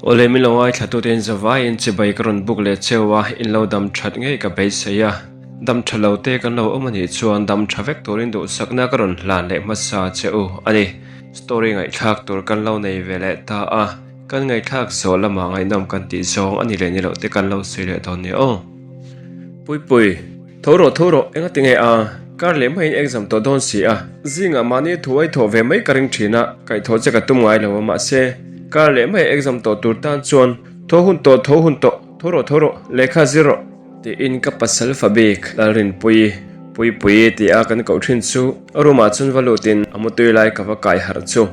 Awle min lo ngaithla tute in zavaiin chibai ka rawn buk leh cheu a, in lo dam that ngei ka beisei a. Dam tha lo te kan lo awm anih chuan dam tha vek turin duhsakna ka rawn hlan leh hmasa che u a ni. Story ngaihthlak tur kan lo nei ve leh ta a, kan ngaihthlak zawh lamah ngaihnawm kan tih zawng a ni leh ni loh te kan lo sawi leh dawn nia aw. Puipui. Tho rawh tho rawh, enga tinge a? Kar leh hmain exam tawh dawn si a, zingah mahni thu ai thawh ve mai ka ring thin a, kaihthawh che ka tum ngai lo a, mahse, kar leh hmai exam tawh tur tan chuan tho hun tawh tho hun tawh, tho rawh tho rawh, lehkha zir rawh. Tiin ka pasal fa bik Lalrinpui, Puipui ti a kan koh thin chu room ah chuan va lutin a mutui lai ka va kai harh chu.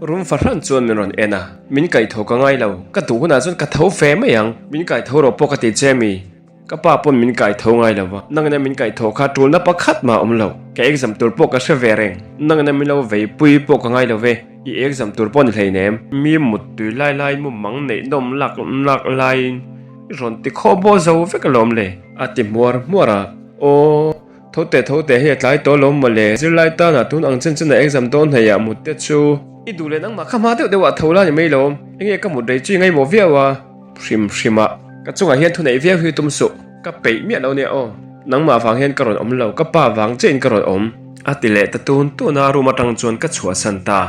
Room fahran chuan min rawn en a, min kaihthawh ka ngai lo, ka duh hunah chuan ka tho ve mai ang, min kaitho rawh pawh ka ti che mi. Ka pa pawn min kai tho ngai lo va, nangina min kai tho kha tulna pakhat mah a awm lo. Ka exam tur pawh ka hre ve reng, nangina min lo vei pui pawh ka ngai lo ve, i exam tur pawh ni hleinem. Mi mut tui lai lai mu mang neih nawm lak lak laiin i rawn ti khaw baw zo vek alawm le, a ti hmuar hmuar a. Aw, tho teh tho teh hei a tlai tawh alawm mawle, zirlai tanah tun ang chen chen a exam dawn hnaihah mut te chu. I duh leh nangmah kha hma deuh deuhah tho la ni mai lawm, enge ka mut rei chu i ngaimawh viau a. Hrim hrim a, ka chungah hian thuneih viau hi tum suh, ka peih miah lo nia aw, nangmah vang hian ka rawn awm lo, ka pa vang chiahin ka rawn awm. A ti leh ta tun tun a, room atang chuan ka chhuahsan ta.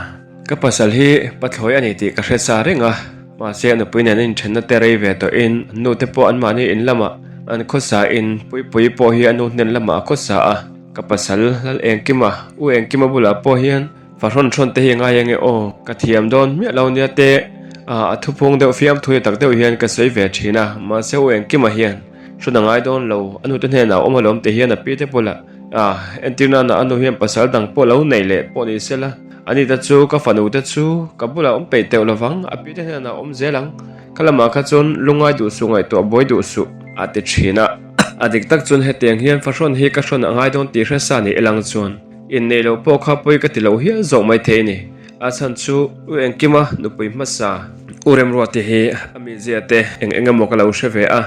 Ka pasal hi pathlawi a ni tih ka hre sa reng a, mahse a nupui nen an inthenna te rei ve tawhin an nu te pawh anmahni in lamah an khawsa in Puipuii pawh hi a nu hnen lamah a khawsa a, ka pasal Lal Engkima, U Engkima bulah pawh hian Fa hrawn hrawn te hi a ngai ange aw, ka thiam dawn miah lo nia te a thuphung deuh fiam thui tak deuh hian ka sawi ve thin a, mahse u Engkima hian hrawn a ngai dawn lo, a nute hnenah a awm alawm ti hian a pi te bulah a entir nana a nu hian pasal dang pawh lo nei leh pawh ni sela, ani te chu ka fanu te chu ka bulah awm peih teuh lovang, a pi te hnenah a awm zel ang, kha lamah kha chuan lungngai duh suh ngaihtuah buai duh suh a ti thin a, a dik tak chuan hetiang hian fa hrawn hi ka hrawn a ngai dawn tih hresa ni elang chuan. Inneih loh pawh kha pawi ka ti lo hial zawk mai thei a ni. A chhan chu U Engkima nupui hmasa U Remruati hi a mizia te eng eng emaw ka lo hre ve a,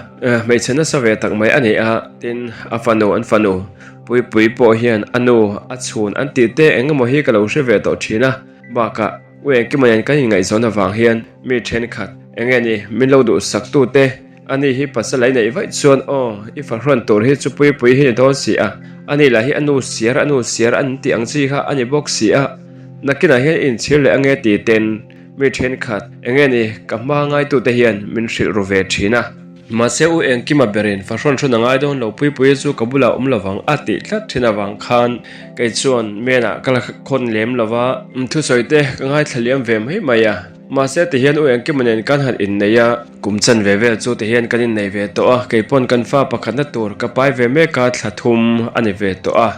hmeichhe nasa ve tak mai a ni a, tin a fanu an fanu Puipui pawh hian a nu a chhun an tih te eng emaw hi ka lo hre ve tawh thin a, bakah U Engkima nen kan inngaihzawn avang hian mi thenkhat eng nge ni min lo duhsak tute Ani hi pasal a inneih vaih chuan aw, i fahrawn tur hi chu Puipui hi ni dawn si a, ani lah hi a nu siar a nu siar an tih ang chi kha a ni bawk si a, nakinah hian i inchhir leh ange ti ten mi thenkhat enge ni ka hma ngaitute hian min hrilh ru ve thin a. Mahse u Engkima berin fahrawn hrawn a ngai dawn lo Puipuia chu ka bulah awm lovang a tih tlat thin avang khan kei chuan menah ka la khawn lem lova, thusawi te ka ngaithla liam ve mai mai a. Mahse ti hian u Engkima nen kan han innei a, kum chan ve vel chu ti hian kan innei ve tawh a, kei pawn kan fa pakhatna tur ka pai ve mek a, thla thum a ni ve tawh a.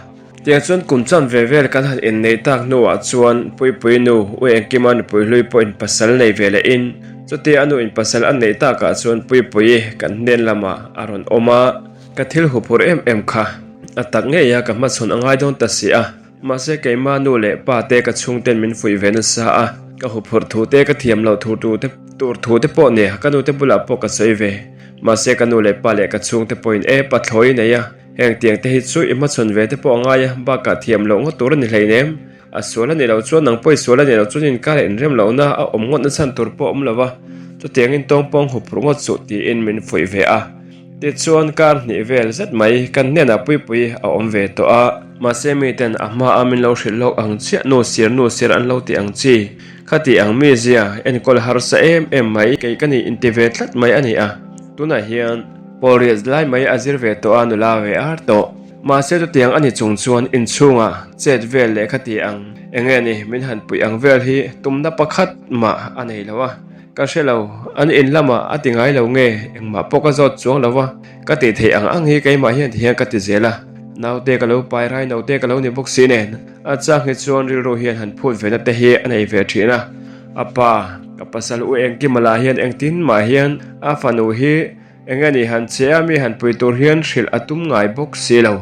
Tiang chuan kum chan ve vel kan han innei tak hnuah chuan Puipui nu u Engkima nupui hlui pawhin pasal nei ve leh in, chutia a nu in pasal a neih takah chuan Puipuii kan hnen lamah a rawn awm a, ka thil huphurh em em kha a tak ngei a ka hmachhawn a ngai dawn ta si a. Mahse keimah nu leh pa te ka chhungten min fuih ve nasa a, ka huphurh thu te ka thiam loh thu tu te tur thu te pawh nia ka nu te bulah pawh ka sawi ve. Mahse ka nu leh pa leh ka chhungte pawhin e pathlawi i nei a, heng tiang te hi chu i hmachhawn ve te pawh a ngai a, bakah thiam loh ngawt tur a ni hleinem. A sual a nih loh chuan nang pawh i sual a nih loh chuan inkar leh inrem lohna a awm ngawt na chhan tur pawh a awm lo va, chutiangin tawngpawng huphurh ngawt suh tiin min fuih ve a. Tichuan kar hnih vel zet mai kan hnenah Puipui a awm ve tawh a, mahse miten a hmaa min lo hrilh lawk ang chiah nu sir nu sir an lo ti ang chi, khati ang mizia enkawl harsa em em mai kei ka nih inti ve tlat mai a ni a, tunah hian pawl riat lai mai a zir ve tawh a nula ve ar tawh. Mahse chutiang a ni chung chuan inchhungah chet vel leh khati ang eng nge ni min han puih ang vel hi tumna pakhat mah a nei lo a. Ka hre lo, an in lamah a ti ngai lo nge, engmah pawh ka zawt chuang lo va, ka tih theih ang ang hi keimah hian ti hian ka ti zel a, naute ka lo pai rai naute ka lo ni bawk si nen, a chang hi chuan rilru hian han phut ve na te hi a nei ve thin a, a pa, ka pasal u Engkima lah hian engtin mah hian a fanu hi Eng a ni han che a mi han pui tur hian hrilh a tum ngai bawk si lo.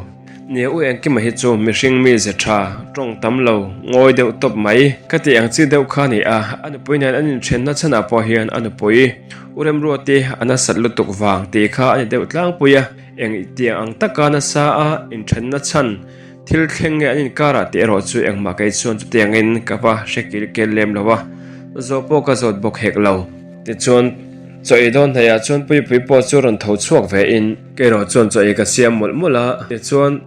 Nia u Engkima hi chu mihring mi ze tha, tawng tam lo, ngawi deuh tawp mai ka tih ang chi deuh kha a ni a, a nupui nen an inthenna chhanah pawh hian a nupui u Remruati a nasat lutuk vang tih kha a ni deuh tlangpui a, eng tiang ang taka nasa a inthenna chhan thil thleng nge an inkarah tih erawh chu engmah kei chuan chutiangin ka va hre kil kel lem lo a, zawh pawh ka zawt bawk hek lo. Tichuan. Chaw ei dawn hnaihah chuan Puipui pawh chu rawn tho chhuak ve in kerawh chuan chaw ei ka siam mawlh mawlh a, tichuan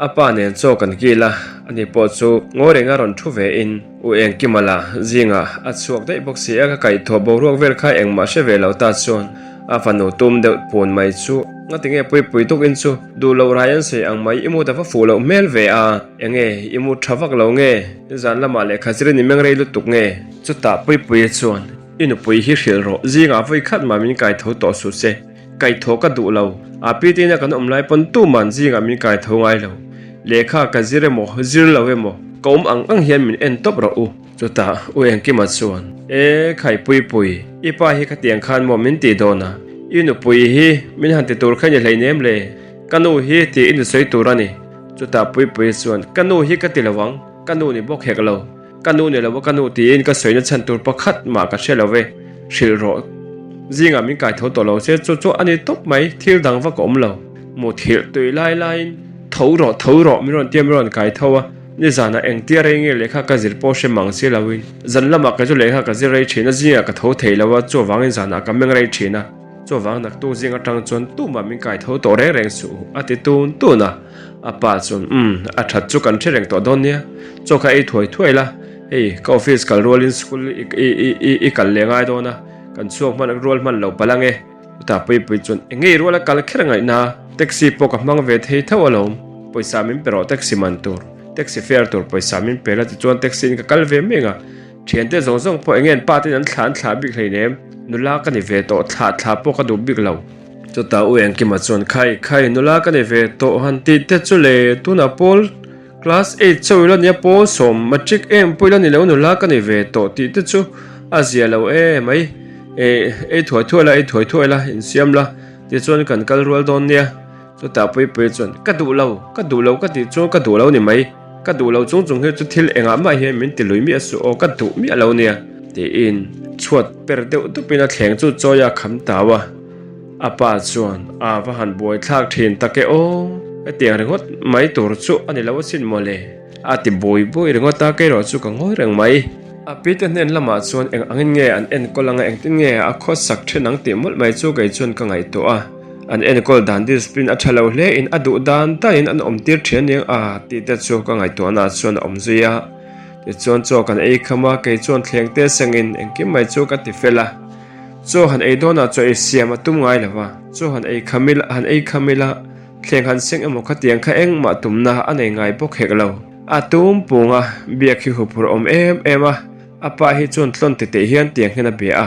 a pa nen chaw kan kil a, ani pawh chu ngawi renga rawn thu ve in U Engkima lah zingah a chhuak daih bawk si a, ka kaihthawh boruak vel kha engmah hre ve lo ta chuan a fanu tum deuh pun mai chu ngatinge Puipui tukin chu duh loh rai an sawi ang mai i mut a va fuh loh hmel ve a, enge i mut tha vak lo nge zan lamah lehkha zir in i meng rei lutuk nge? Chutah Puipuia chuan. I nupui hi hrilh rawh, zingah vawi khat mah min kai tho tawh suh se. Kaihthawh ka duh lo, a pi tina kan awm lai pawn tuman zingah min kai tho ngai lo. Lehkha ka zir emaw, zir lo emaw, ka awm ang ang hian min en tawp rawh u. Chutah U Engkima chuan, E Khaipuipui, i pa hi khatiang khan maw min tih dawn a? I nupui hi min han ti tur kha i ni hleinem le? Ka nu hi tih i ni sawi tur a ni. Chutah Puipuia chuan, Ka nu hi ka ti lo ang, ka nu ni bawk hek lo. Ka nu ni lo a ka nu tiin ka sawina chhan tur pakhat mah ka hre lo ve, hrilh rawh. Zingah min kai tho tawh lo se chu chu a ni tawp mai, thil dang vak a awm lo. Muthilh tui lai laiin tho rawh tho rawh min rawn tia min rawn kai tho a, nizanah engtia rei nge lehkha ka zir pawh hre mang si loin zan lamah kei chu lehkha ka zir rei thin a, zingah ka tho thei lo a, chuvangin zanah ka meng rei thin a. Chuvang naktuk zing atang chuan tumah min kai tho tawh reng reng suh a ti tun tun a. A pa chuan, Umm, a that chu kan hre reng tawh dawn nia. Chaw kha ei thuai thuai la, hei ka office kal rualin school i kal leh ngai dawn a, kan chhuak hman rual hman lo palh ang e. Chutah Puipui chuan, Eng ngei ruala kal kher ngaihna, taxi pawh ka hmang ve thei tho alawm, pawisa min pe rawh taxi man tur, taxi fare tur pawisa min pe la tichuan taxi in ka kal ve mai ang a. Thiante zawng zawng pawh eng nge an pa ten an thlah an thlah bik hleinem, nula ka ni ve tawh, thlah thlah pawh ka duh bik lo. Chutah U Engkima chuan Khai khai nula ka ni ve tawh han tih te chu le, tunah pawl class eight chauh ila nia pawl sawm matric em pawh ila ni lo nula ka ni ve tawh tih te chu a zia lo e mai, eh ei thuai thuai la ei thuai thuai la insiam la tichuan kan kal rual dawn nia. Chutah Puipuia chuan Ka duh lo, ka duh lo ka tih chuan ka duh lo ni mai. Ka duh lo chung chung hi chu thil engah mah hian min ti lui miah suh aw, ka duh miah lo nia, tiin chhuat per deuh dupin a thleng chu chawi a kham tau a. A pa chuan a va han buai thlak thin tak e aw, hetiang ringawt mai tur chu a ni lo asin mawle, a ti bui bui ringawt a, kei erawh chu ka ngawi reng mai. A pite hnen lamah chuan eng angin nge an enkawl anga engtin nge a khawsak then ang tih mawlh mai chu kei chuan ka ngaihtuah a. An enkawl dan discipline a tha lo hle in a duh dan dan in an awm tir thian aniang a tih te chu ka ngaihtuahna ah chuan a awm zui a. Tichuan chaw kan ei kham a, kei chuan thleng te seng in engkim mai chu ka ti fel a. Chaw han ei dawnah chaw ei siam a tum ngai lo va, chaw han ei kham ila han ei kham ila thleng han seng emaw khatiang kha engmah tumna a nei ngai bawk hek lo. A tum pung a, biak hi huphurh awm em em a, a pa hi chuan tlawn ti teh hian tiang hian a bia a.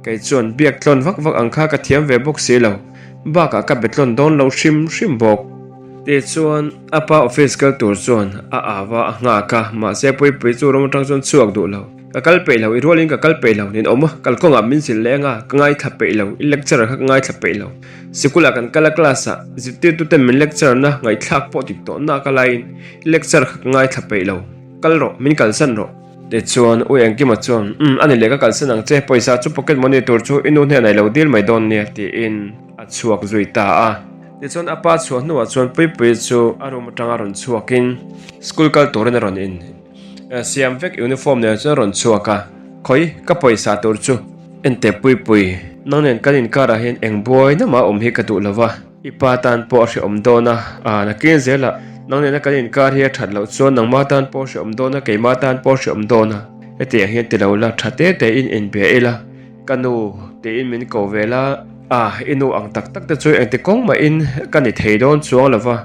Kei chuan biak tlawn vak vak ang kha ka thiam ve bawk si lo, bakah ka be tlawn dawn lo hrim hrim bawk. Tichuan, a pa office kal tur chuan a au a, a nghak a, mahse Puipui chu ram atang chuan chhuak duh lo. Ka kal peih lo, i rualin ka kal peih lo, nin awm a, kalkawngah min zilh leh anga, ka ngaithla peih lo, i lecture kha ka ngaithla peih lo. Sikulah kan kal a class ah zirtirtuten min lecture na ngaihthlak pawh dik tawh nak a laiin i lecture kha ka ngaithla peih lo, kal rawh, min kalsan rawh. Tichuan, U Engkima chuan, Umm, a ni leh ka kalsan ang che, pawisa chu pocket money tur chu i nu hnenah i lo dil mai dawn nia, tiin a chhuak zui ta a. Tichuan, a pa chhuah hnuah chuan Puipuii chu a room atanga rawn chhuakin school kal turin a rawn in siam vek, uniform nen chuan a rawn chhuak a, Khawi, ka pawisa tur chu enteh Puipui, nang nen kan inkarah hian eng buai namah awm hi ka duh lo va. I pa tan pawh a hrehawm dawn a, a nakin zelah nang nena kan inkar hi a that loh chuan nangma tan pawh a hrehawm dawn a, keima tan pawh a hrehawm dawn a, hetiang hian ti lo la, tha te te in inbe ila, ka nu tiin min ko ve la, a i nu ang tak tak te chu engti kawng mahin ka ni thei dawn chuang lo va,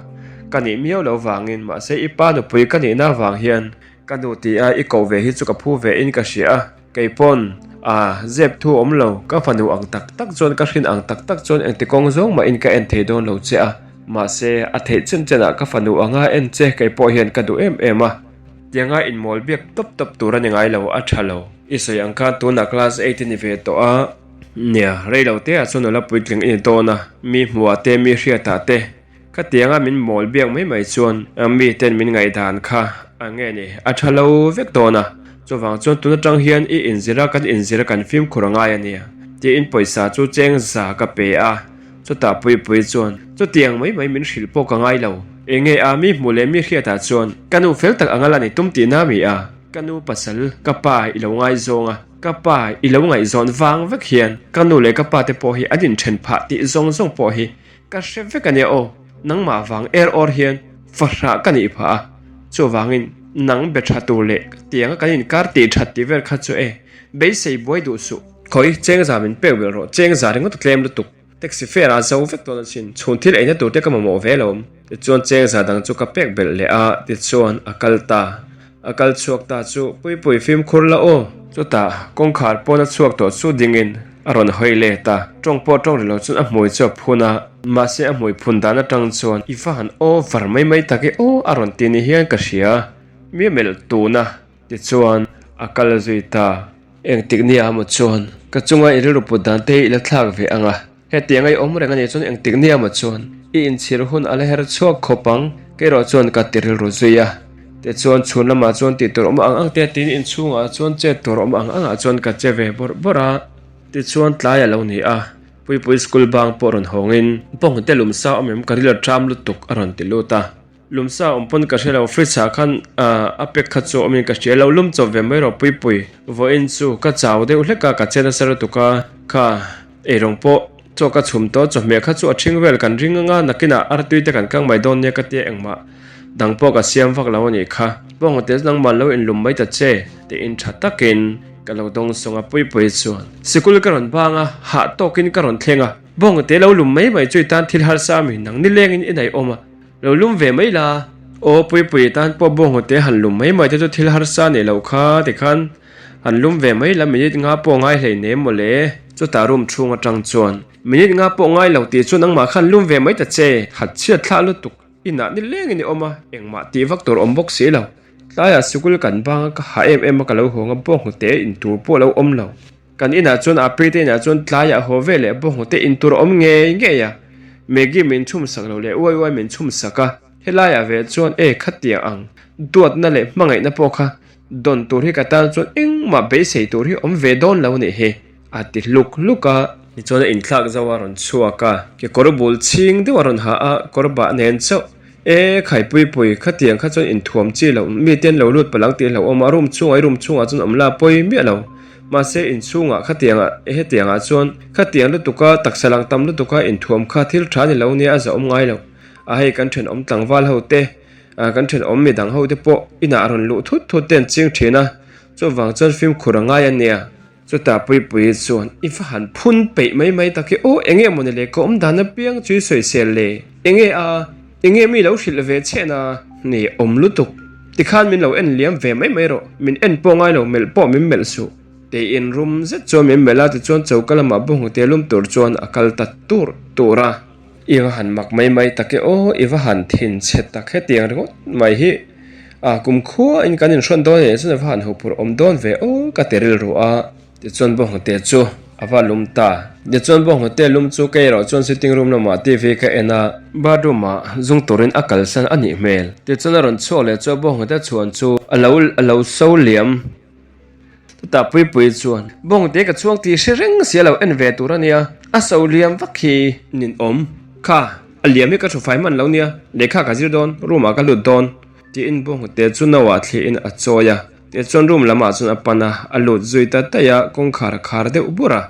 ka nih miau lo vangin mahse i pa nupui ka nihna vang hian ka nu tia i ko ve hi chu ka phu ve in ka hria a. Kei pawn, a, zep thu awm lo, ka fanu ang tak tak chuan ka hrin ang tak tak chuan engti kawng zawng mahin ka en thei dawn lo che a, mahse, a theih chen chenah ka fanu anga en che kei pawh hian ka duh em em a. Tianga inmawl biak tawp tawp tur a ni ngai lo, a tha lo. I sawi ang khan tunah class eight i ni ve tawh a, nia, rei lo te ah chuan nula puitling i ni dawn a, mi hmuhah te, mi hriatah te, Khatianga min mawl biak mai mai chuan mi ten min ngaihdan kha a nge ni, a tha lo vek dawn a. Chuvang chuan tun atang hian i inzir a, kan inzir a kan fimkhur a ngai a nia, tiin pawisa chu cheng za ka pe a. Chutah Puipui chuan, Chutiang mai mai min hrilh pawh ka ngai lo. Enge a mi hmuh leh mi hriatah chuan ka nu fel tak anga la ni tum tihna mi a? Ka nu pasal, ka pa i lo ngaizawng a, ka pa i lo ngaihzawn vang vek hian ka nu leh ka pa te pawh hi an inthen phah tih zawng zawng pawh hi ka hre vek a nia aw, nangmah vang er awr hian fahrah ka nih phah a, chuvangin nang be tha tur leh tianga kan inkar tih that tih vel kha chu e, beisei buai duh suh. Khawi, chengza min pek belh rawh, chengza ringawt a tlem lutuk. Taxi fare a zo vek dawn asin, chhun thil eina tur te ka mamawh ve lo. Tichuan chengza dang chu ka pek belh leh a, tichuan a kal ta. A kal chhuak ta chu Puipui fimkhur la aw. Chutah kawngkhar pawn a chhuak tawh chu dingin a rawn hawi let a, tawng pawh tawng ri lo chuan a hmui chu a phun a, mahse a hmui phun dan atang chuan i va han over mai mai tak e aw a rawn ti ni hian ka hria. Mi a melh tun a, tichuan a kal zui ta. Engtik nia maw chuan ka chunga i rilru put dan te hi i la thlak ve ang a, hetiang a i awm reng a nih chuan engtik nia maw chuan i inchhir hun a la her chhuak khawp ang, kei erawh chuan ka ti rilru zui a. Tichuan chhun lamah chuan tih tur awm ang ang te tiin inchhungah chuan chet tur awm ang angah chuan ka che ve bawrh bawrh a, tichuan tlai a lo ni a, Puipui school bang pawh rawn hawngin bawngte lumsa awm em ka ril a ṭam lutuk a rawn ti lut a. Lumsa awm pawn ka hre lo, fridge ah khan a pack kha chu awmin ka hria lo, lum chawp ve mai rawh Puipui, vawiin chu ka chau deuh hlek a, ka che nasa lutuk a, kha eirawng pawh chaw ka chhum tawh, chawhmeh kha chu a ṭhing vel kan ring anga nakinah artui te kan kang mai dawn nia ka tia engmah dang pawh ka siam vak lo a nih kha, Bawngte chu nangmah lo inlum mai ta che tiin ṭha takin ka lo dawng sawng a, Puipui chuan sikul ka rawn bang a, hah tawkin ka rawn thleng a, Bawngte lo lum mai mai chu i tan thil harsa ami nang nilengin i naih awm a. Lo lum ve mai la. Aw Puipui tan pawh bawnghnute han lum mai mai te chu thil harsa nei loh kha tikhan han lum ve mai la minute nga pawh ngai hlei nem mawle. Chutah room chhung atang chuan minute nga pawh ngai lo tih chu nangmah khan lum ve mai ta che. Khat chhiat thlah lutuk inah nilengin i awm a, engmah tih vak tur awm bawk si lo. Tlaiah sikul kan bang a ka hah em em a ka lo hawng a bawnghnute in tur pawh lo awm lo. Kan inah chuan a pite inah chuan tlaiah haw ve leh bawnghnute in tur a awm ngei ngei a, Maggie min chhum sak lo leh uai uai min chhum sak a, helaiah ve chuan e khatiang ang duatna leh hmangaihna pawh kha dawn tur hi ka tan chuan engmah beisei tur hi awm ve dawn lo nih hi a ti hluk hluk a. Tichuan a inthlak zauh a rawn chhuak a, kekawr bul chhing deuh a rawn ha a, kawr bah nen chauh e khaipui pui khatiang kha chuan inthuam chi loh mite an lo lut palh ang tih hlauhawm a, room chhungah i room chhungah chuan awm la pawi miah lo. Mahse, inchhungah khatiangah hetiangah chuan khatiang lutuka taksa lang tam lutuka inthuam kha thil tha ni lo nia a zahawm ngai lo. A hei kan thenawm tlangval ho te, kan thenawm midang ho te pawh inah rawn luh thut thut te an ching thin a, chuvang chuan fimkhur a ngai a nia. Chutah Puipuii chuan i va han phun peih mai mai tak hi aw, enge mawni le ka awm dan apiang chu i sawisel le, enge a, enge mi lo hrilh ve chhen a, ni awm lutuk. Tikhan min lo en liam ve mai mai rawh, min en pawh ngai lo, melh pawh min melh suh. Tiin rum zet chuan min melh a, tichuan choka lamah bawnghnute lum tur chuan a kal ta tur tur a. I va han mak mai mai tak e aw, i va han thin chhe tak hetiang ringawt mai hi a kumkhua in kan inhrawn dawn a nih chuan i va han huphurh awm dawn ve aw ka ti rilru a. Tichuan bawnghnute chu a va lum ta. Tichuan bawnghnute lum chu kei erawh chuan sitting room lamah TV ka en a. Bathroom ah zung turin a kalsan a nih hmel. Tichuan a rawn chhuak leh chu a bawnghnute chhuan chu a lo a lo so liam. Chutah Puipuii chuan, Bawnghnute ka chhuang tih hre reng sia lo en ve tur a nia, a so liam vak hi ninawm. Kha, a liam hi ka thu fai hman lo nia, lehkha ka zir dawn, room ah ka lut dawn. Tiin bawnghnute chu no ah thlihin a chawi a. Tichuan room lamah chuan a pan a, a lut zui ta daih a, kawngkhar a khar deuh bur a.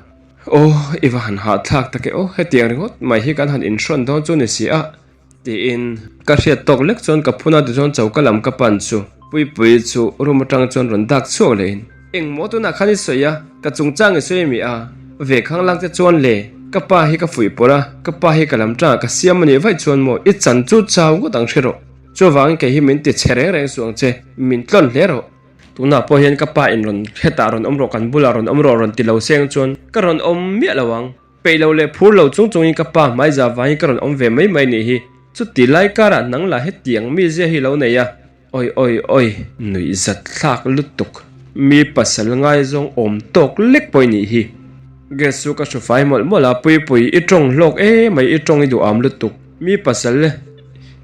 Aw, i va han hahthlak tak e aw, hetiang ringawt mai hi kan han inhrawn dawn chu ni si a, tiin ka hriat tawk lek chuan ka phun a, tichuan choka lam ka pan chu Puipuii chu room atang chuan rawn dak chhuak lehin, Engmaw tunah khan i sawi a, ka chungchang i sawi ami a, ve khanglang te chuan le, ka pa hi ka fuih pawrh a, ka pa hi ka lam tangah ka siam a nih vaih chuan maw i chan chu chau ngawt ang hre rawh. Chuvangin kei hi min ti chhe reng reng suh ang che, min tlawn hle rawh. Tunah pawh hian ka pa in rawn hetah rawn awm rawh, kan bulah rawn awm rawh rawn ti lo seng chuan ka rawn awm miah lo ang. Peih lo leh phur lo chung chungin ka pa hmaiza vangin ka rawn awm ve mai mai nih hi. Chuti lai karah nang lah hetiang mizia hi lo nei a, oi oi oi, nuih zat thlak lutuk. Mi pasal ngaizawng awm tawk lek pawh i nih hi. Gas chu ka hru fai mawlh mawlh a, Puipui, i tawng hlawk e mai, i tawng i duham lutuk. Mi pasal,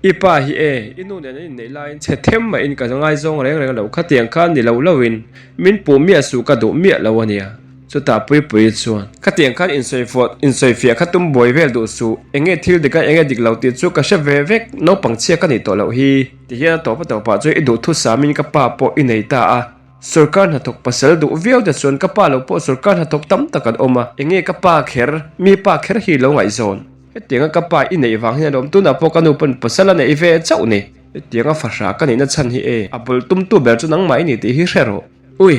i pa hi e, i nu nen an inneih laiin chhe them mahin ka ngaizawng reng reng lo, khatiang kha ni lo loin min puh miah suh ka duh miah lo a nia. Chutah Puipuii chuan, Khatiang khan insawifuah, insawifiah kha tum buai vel duh suh, eng nge thil dik a, eng nge dik lo tih chu ka hre ve vek, naupang chhia ka nih tawh loh hi. Tihian a tawp a tawpah chuan i duh thusamin ka pa pawh i nei ta a. Sorkar hnathawk pasal duh viau te chuan ka pa lo pawh sorkar hnathawk tam tak an awm a, enge ka pa kher, mi pa kher hi lo ngaihzawn. Hetianga ka pa i neih vang hian alawm tunah pawh ka nu pawn pasal a neih ve chauh ni. Hetianga fahra ka nihna chhan hi e, a bul tumtu ber chu nangmah i ni tih hi hre rawh. Ui!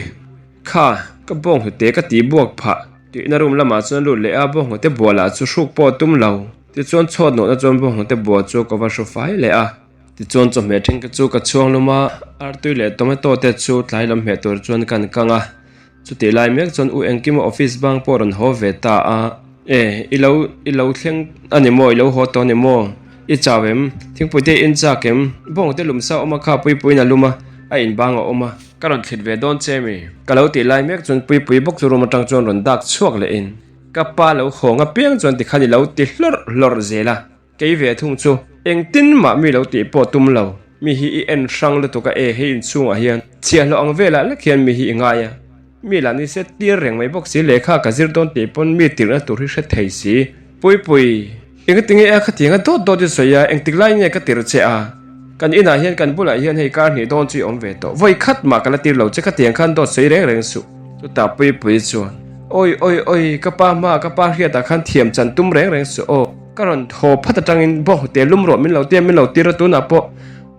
Kha, ka bawnghnute ka tih buak phah. Tihna room lamah chuan lut leh a, bawnghnute buah lah chu hruk pawh a tum lo. Tichuan chhuat nawhna chuan bawnghnute buah chu ka va hru fai leh a. Tichuan chawhmeh thenkhat chu ka chhuang lum a, artui leh tomato te chu tlai lam hmeh tur chuan kan kang a. Chutih lai mek chuan U Engkima office bang pawh rawn haw ve ta a. E, i lo, i lo thleng a ni maw, i lo haw tawh a ni maw? I chau em? Thingpui te i en chak em? Bawng te lum sa awm a kha Puipuiin a lum a, a inbang a awm a. Ka rawn thlit ve dawn che mi? Ka lo tih lai mek chuan Puipui bawk chu room atang chuan rawn dak chhuak leh in ka pa lo hawng apiang chuan tikhan i lo ti hlawrh hlawrh zel a. Kei ve thung chu engtin mah mi lo tih pawh tum lo, mi hi i en hrang lutuk a e hei inchhungah hian chhiahhlawh ang velah lek hian mi hi i ngai a, mi lah ni se tir reng mai bawk si lehkha ka zir dawn tih pawn mi tirhna tur hi hre thei si. Puipui, engtinge a khatiang a dawt dawt i sawi a, engtik lai nge ka tirh che a? Kan inah hian kan bulah hian hei kar hnih dawn chu i awm ve tawh. Vawi khat mah ka la tir lo che khatiang khan dawt sawi reng reng suh. Chutah Puipui chuan, Awi awi awi, ka pa hma ka pa hriatah khan thiam chan tum reng reng suh aw. Ka rawn thaw phat atangin bawnghnute lum rawh min lo tia min lo tir a tunah pawh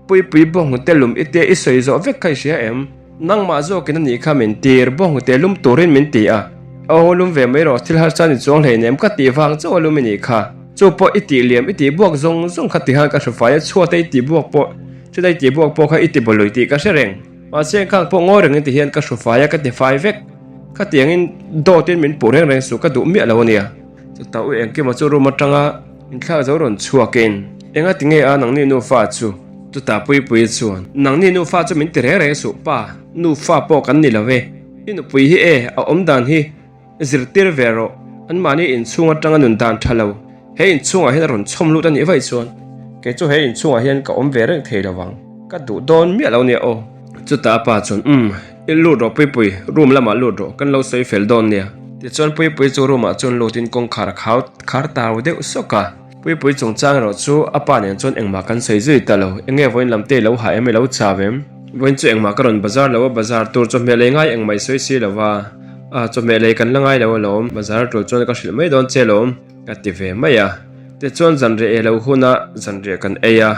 Puipui bawnghnute lum i tia i sawi zawh vek kha i hria em? Nangmah zawkin a nih kha min tir, bawnghnute lum turin min ti a. Aw lum ve mai rawh, thil harsa ni chuang hleinem ka tih vang chauh a lum i nih kha. Chu pawh i tih liam i tih buak zawng zawng kha tihan ka hrufai a chhuat a i tih buak pawh chutah i tih buak pawh kha i ti bawlui tih ka hre reng. Mahse engkhang pawh ngawi rengin tihian ka hrufai a ka ti fai vek. Khatiangin dawtin min puh reng reng suh ka duh miah lo a nia. Chutah u engkima chu room atanga inthlak zo rawn chhuakin, Enga ti nge a nangni nufa chu? Chutah Puipuii chuan, Nangni nufa chu min ti reng reng suh pa, nufa pawh kan ni lo e. I nupui hi e, a awm dan hi zirtir ve rawh, anmahni inchhung atanga nun dan tha lo, he inchhungah hian a rawn chhawm lut a nih vaih chuan kei chu he inchhungah hian ka awm ve reng thei lo vang, ka duh dawn miah lo nia aw. Chutah a pa chuan, Umm. I lut rawh Puipui, room lamah lut rawh, kan lo sawi fel dawn nia. Tichuan Puipui chu room ah chuan lutin kawngkhar a khau khar tau deuh sawk a. Puipui chungchang erawh chu a pa nen chuan engmah kan sawi zui ta lo, enge vawiin lam te i lo hah em i lo chau em? Vawiin chu engmah ka rawn bazar lo a, bazar tur chawhmeh lei ngai engmah i sawi si lo va, ah chawhmeh lei kan la ngai lo alawm, bazar tul chuan ka hrilh mai dawn che alawm. Ka ti ve mai a, tichuan zanriah ei lo hunah zanriah kan ei a.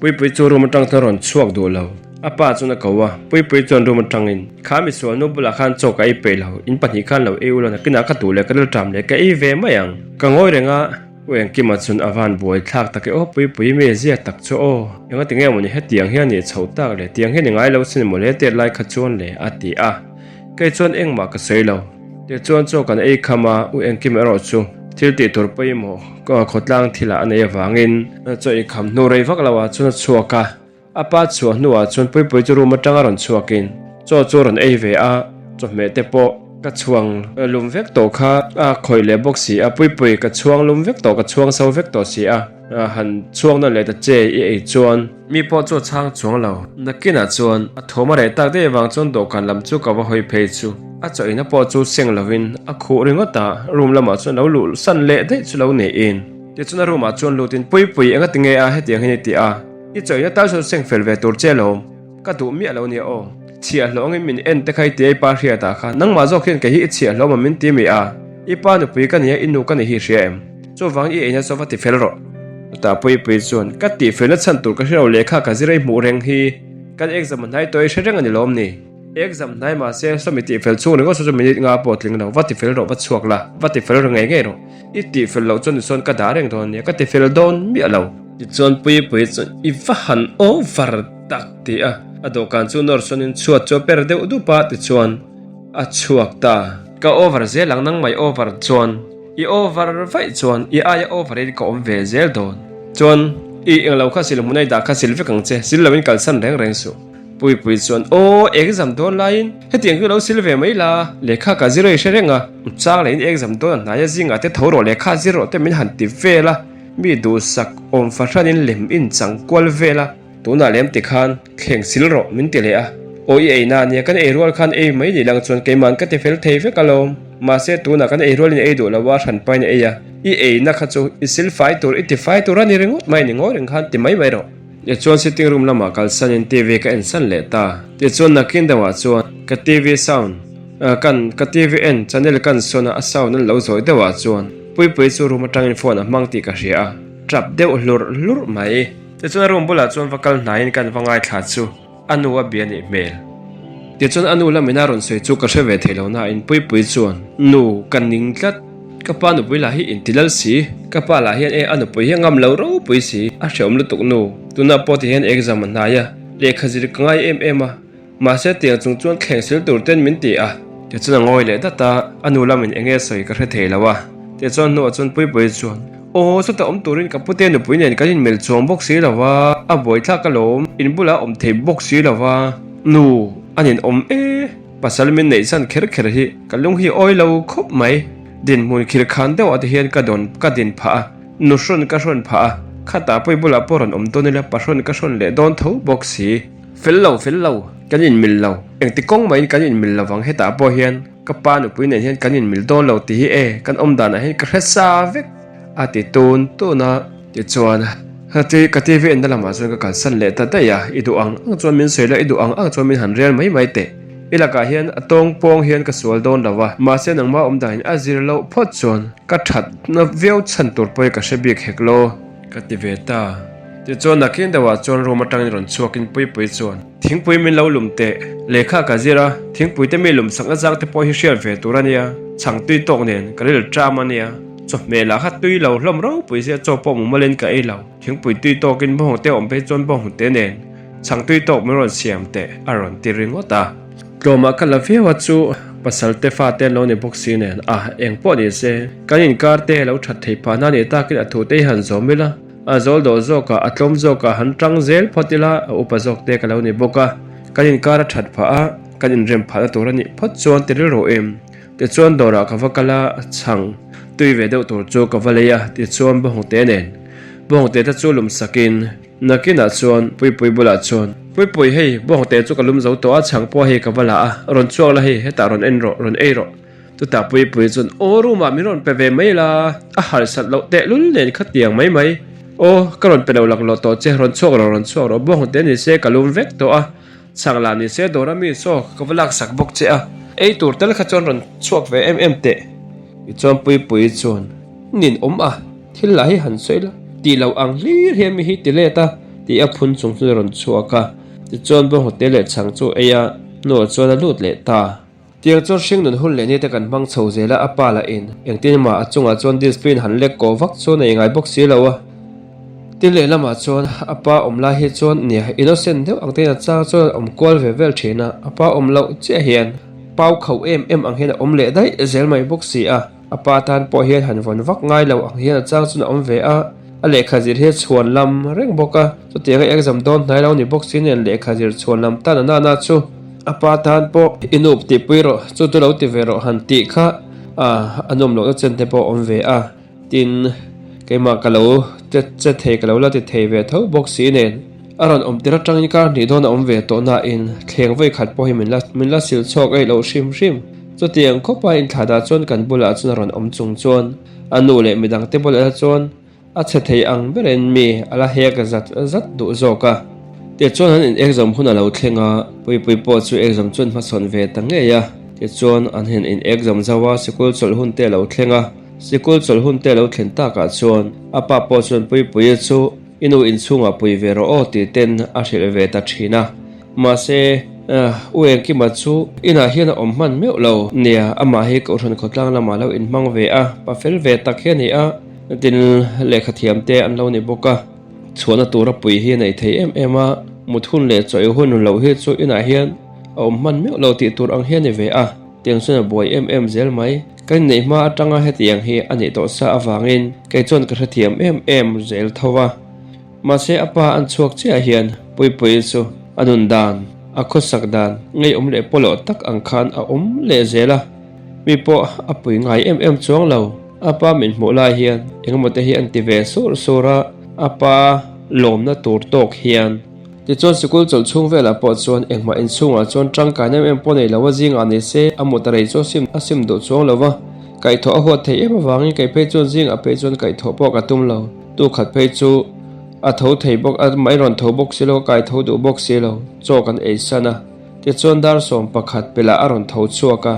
Puipui chu room atang chuan rawn chhuak duh lo. A pa chuan a ko a, Puipui chuan room atangin, Kha misual nu bulah khan chaw ka ei peih lo, in pahnih khan lo ei ula nakinah ka duh leh ka rilṭam leh ka ei ve mai ang. Ka ngawi reng a, U Engkima chuan a van buai thlak tak e aw Puipui mi zia tak chu aw, engati nge mawni hetiang hian nih chhoh tak le, tiang hian i ngai lo sin mawle tet lai kha chuan le a ti a. Kei chuan engmah ka sawi lo. Tichuan chaw kan ei kham a, U Engkim erawh chu thil tih tur pawimawh khawtlang thilah a nei avangin chaw ei kham hnu rei vak loah chuan a chhuak a. A pa chhuah hnuah chuan Puipui chu room atanga rawn chhuakin chaw chu a rawn ei ve a, chawhmeh te pawh ka chhuang lum vek tawh kha a khawih leh bawk si a, Puipui ka chhuang lum vek tawh, ka chhuang so vek tawh si a. Han chhuak na leh ta che i ei chuan. Mi pawh chu a chhang chuang lo. Nakinah chuan a thawm a reh tak daih avang chuan dawhkan lam chu ka va hawi phei chu. A chaw ina pawh chu seng lovin a khuh ringawt a, room lamah chuan lo luh san leh daih chu lo niin. Tichuan a room ah chuan lutin Puipui enga ti nge a hetiang hian i ti a, i chaw ina tal sawn seng fel ve tur che lawm, ka duh miah lo nia aw. Chhiahhlawngin min en te kha i ti a i pa hriatah kha nangmah zawk hian kei hi i chhiahhlawm a min ti mi a, i pa nupui ka nia i nu ka ni hi hria em? Chuvang i eina chu va ti fel rawh. Chutah Puipui chuan, Ka tih felna chhan tur ka hre lo lehkha ka zir ei hmuh reng hi kan exam a hnai tawh i hre reng a ni lawm ni? Exam hnai mahse sawmi tih fel chhung ringawt saw chu minute nga pawh tling lo, va ti fel rawh va chhuak la, va ti fel ru ngei ngei rawh. I tih fel loh chuan tichuan ka dah reng dawn nia, ka ti fel dawn miah lo. Tichuan Puipui chuan, I va han over tak ti a, a dawhkan chu nawr sawnin chhuat chu a per deuh dup a, tichuan a chhuak ta. Ka over zel ang nang mai over chuan. I over vaih chuan i aia over in ka awm ve zel dawn. Chuan i englo kha sil hmun a i dah kha sil vek ang che, sil loin kalsan reng reng suh. Puipui chuan aw exam dawn laiin hetiang chu lo sil ve mai la, lehkha ka zir a i hre reng a, chang leh in exam dawn a hnaia zingah te tho rawh lehkha zir rawh te min han ti vel a, mi duhsak awm fahranin lem in chang kual vel a. Tunah lem ti khan thleng sil rawh min ti leh a, aw i ei na nia kan ei rual khan ei mai ni lang chuan keiman ka ti fel thei vek alawm, mahse tunah kan ei rualin ei duh lo a hran pain a ei a, i ei na kha chu i sil fai tur i ti fai tur a ni ringawt mai ni ngawi reng khan ti mai mai rawh. Tichuan sitting room lamah kalsanin TV ka ensan leh ta. Tichuan nakin deuhah chuan ka TV sound kan ka TV en channel kan sawn a, a sound an lo zawi deuhah chuan Puipuii chu room atangin phone a hmang tih ka hria a, tap deuh hlurh hlurh mai. Tichuan a room bulah chuan va kal hnaiin kan va ngaithla chu. A nu a bia nih hmel. Tichuan a nu lamin a rawn sawi chu ka hre ve thei lo nain Puipui chuan, Nu, ka ning tlat. Ka pa nupui lah hi inti lal si. Ka pa lah hian e a nupui hi a ngam lo ropui si. A hreawm lutuk nu. Tunah pawh ti hian exam a hnai a, lehkha zir ka ngai em em a. Mahse tiang chung chuan thleng sil tur ten min ti a. Tichuan a ngawi leh dat a, a nu lamin enge sawi ka hre thei lo a. Tichuan hnuah chuan Puipui chuan, Aw, chutah awm turin ka pute nupui nen kan inmelh chuang bawk si lo va, a buaithlak alawm, in bulah awm thei bawk si lo va, nu, an inawm e, pasal min neih chhan kher kher hi ka lung hi awi lo khawp mai, dinhmun khir khan deuh ah te hian ka dawn ka din phah a, nu hrawn ka hrawn phah a, khatah pawh i bulah pawh rawn awm dawn ila pahrawn ka hrawn leh dawn tho bawk si. Fel lo, fel lo, kan inmil lo, engti kawng mahin kan inmil lo vang hetah pawh hian. Ka pa nupui nen hian kan inmil dawn lo tih hi e, kan awm danah hian ka hre sa vek a ti tun tun a. Tichuan, ka TV enna lamah chuan ka kalsan leh ta daih a, i duh ang ang chuan min sawi la, i duh ang ang chuan min han rel mai mai teh. I lakah hian a tawng pawng hian ka sual dawn lo a, mahse nangmah awm danin a zir loh phawt chuan ka thatna viau chhan tur pawhin ka hre bik hek lo. Ka ti ve ta. Tichuan, nakin deuhah chuan room atangin rawn chhuakin Puipui chuan. Thingpui min lo lum teh. Lehkha ka zir a, thingpui te mi lum sakna zang te pawh hi hriat ve tur a nia, chhang tui tawk nen ka ril ṭam a nia. Chawhmeh lah kha tui lo hlawm ropui sia chaw pawh mumalin ka ei lo. Thingpui tui tawkin bawnghnute awm phei chuan bawnghnute nen chhang tui tawk min rawn siam teh a rawn ti ringawt a. Tlawmah ka la viau a chu pasal te fate an lo ni bawk si nen a, eng pawh ni se kan inkar te lo that thei phah na ni takin a thu te hi han zawm ila. A zawl dawh zawkah a tlawm zawkah han tang zel phawt ila a upa zawk te ka lo ni bawk a, kan inkar a that phah a, kan inrem phahna tur a nih phawt chuan ti rilru em. Tichuan dawrah ka va kal a, chhang tui ve deuh tur chu ka va lei a, tichuan bawngte nen bawngte te chu lum sakin nakinah chuan Puipui bulah chuan, Puipui hei bawngte chu ka lum zo tawh a, chhang pawh hei ka va la a, rawn chhuak la hei hetah rawn en rawh, rawn ei rawh. Chutah Puipui chuan, Aw room ah min rawn pe ve mai la, a harsat loh tehlul nen khatiang mai mai. Aw, ka rawn pe lo laklawh tawh che, rawn chhuak rawh, rawn chhuak rawh, bawnghnute ni se ka lum vek tawh a, chhang lah ni se dawr a mi saw ka va laksak bawk che a, ei tur tel kha chuan rawn chhuak ve em em teh. Tichuan Puipui chuan, Nin awm a, thil lah hi han sawi la, tih loh ang hlir hian mi hi ti let a, tih a phun chung chuan a rawn chhuak a. Tichuan bawnghnute leh chhang chu ei a hnuah chuan a lut leh ta. Tiang chuan hringnun hun leh nite kan hmang chho zel a, a pa lah in engtin mah a chungah chuan discipline han lek kawh vak chuan a ingai bawk si lo a. Tin lehlamah chuan a pa awm lai hi chuan nia innocent deuh ang tein a chang chuan a awm kual ve vel thin a, a pa awm loh chiah hian pau khauh em em ang hian a awm leh daih zel mai bawk si a. A pa tan pawh hian han vawn vak ngai lo ang hian a chang chuan a awm ve a, a lehkha zir hi a chhuan lam reng bawk a, chutianga exam dawn hnai lo ni bawk si nen lehkha zir chhuan lam tan a nana chu a pa tan pawh i nup tihpui rawh, chu chu lo ti ve rawh han tih kha a nawm lohna chen te pawh a awm ve a, tin keimah ka lo che che thei ka lo la ti thei ve tho bawk si nen a rawn awm tir atangin kar hnih dawn a awm ve tawh nain thleng vawi khat pawh hi min la min la sil chhuak eih loh hrim hrim. Chutiang khawpa inthlahdah chuan kan bulah chuan a rawn awm chung chuan a nu leh midangte bulah chuan a chhe thei ang berin mi a la hek zat zat duh zawk a. Tichuan an in exam hun a lo thleng a, Puipui pawh chu exam chuan hmasawn ve ta ngei a. Tichuan an hen in exam zau a, sikul chawlh hun te a lo thleng a. Sikul chawlh hun te a lo thlen takah chuan a pa pawh chuan Puipuia chu I nu inchhungah pui ve rawh aw tih ten a hrilh ve ta thin a. Mahse, U Engkima chu inah hian a awm hman meuh lo. Nia, amah hi Kohhran khawtlang lamah lo inhmang ve a, pa fel ve tak hi a ni a, tin lehkha thiam te an lo ni bawk a. Chhuahna tura pui hi a nei thei em em a, mut hun leh chawi hun loh hi chu inah hian a awm hman meuh lo tih tur ang hi a ni ve a, tiang chuan a buai em em zel mai. Ka inneih hma atanga hetiang hi a nih tawh sa avangin kei chuan ka hrethiam em em zel tho a. Mahse a pa an chhuak chiah hian Puipuii chu a nun dan, a khawsak dan ngeiawm leh pawlawh tak ang khan a awm leh zel a. Mi pawh a pui ngai em em chuang lo. A pa min hmuh lai hian engemaw te hi an ti ve sur sur a, a pa lawmna tur tawk hian. Tichuan sikul chawlh chhung velah pawh chuan engmah inchhungah chuan tangkaina em em pawh nei lo a zingah ni se a mut a rei chu a sim duh chuang lo va, kaihthawh a huat theih em avangin kei phei chuan zingah phei chuan kaihthawh pawh ka tum lo. Tu khat phei chu. A tho thei bawk a, mai rawn tho bawk si lo, a kai tho duh bawk si lo, chaw kan ei san a. Tichuan dar 11 pelh ah a rawn tho chhuak a,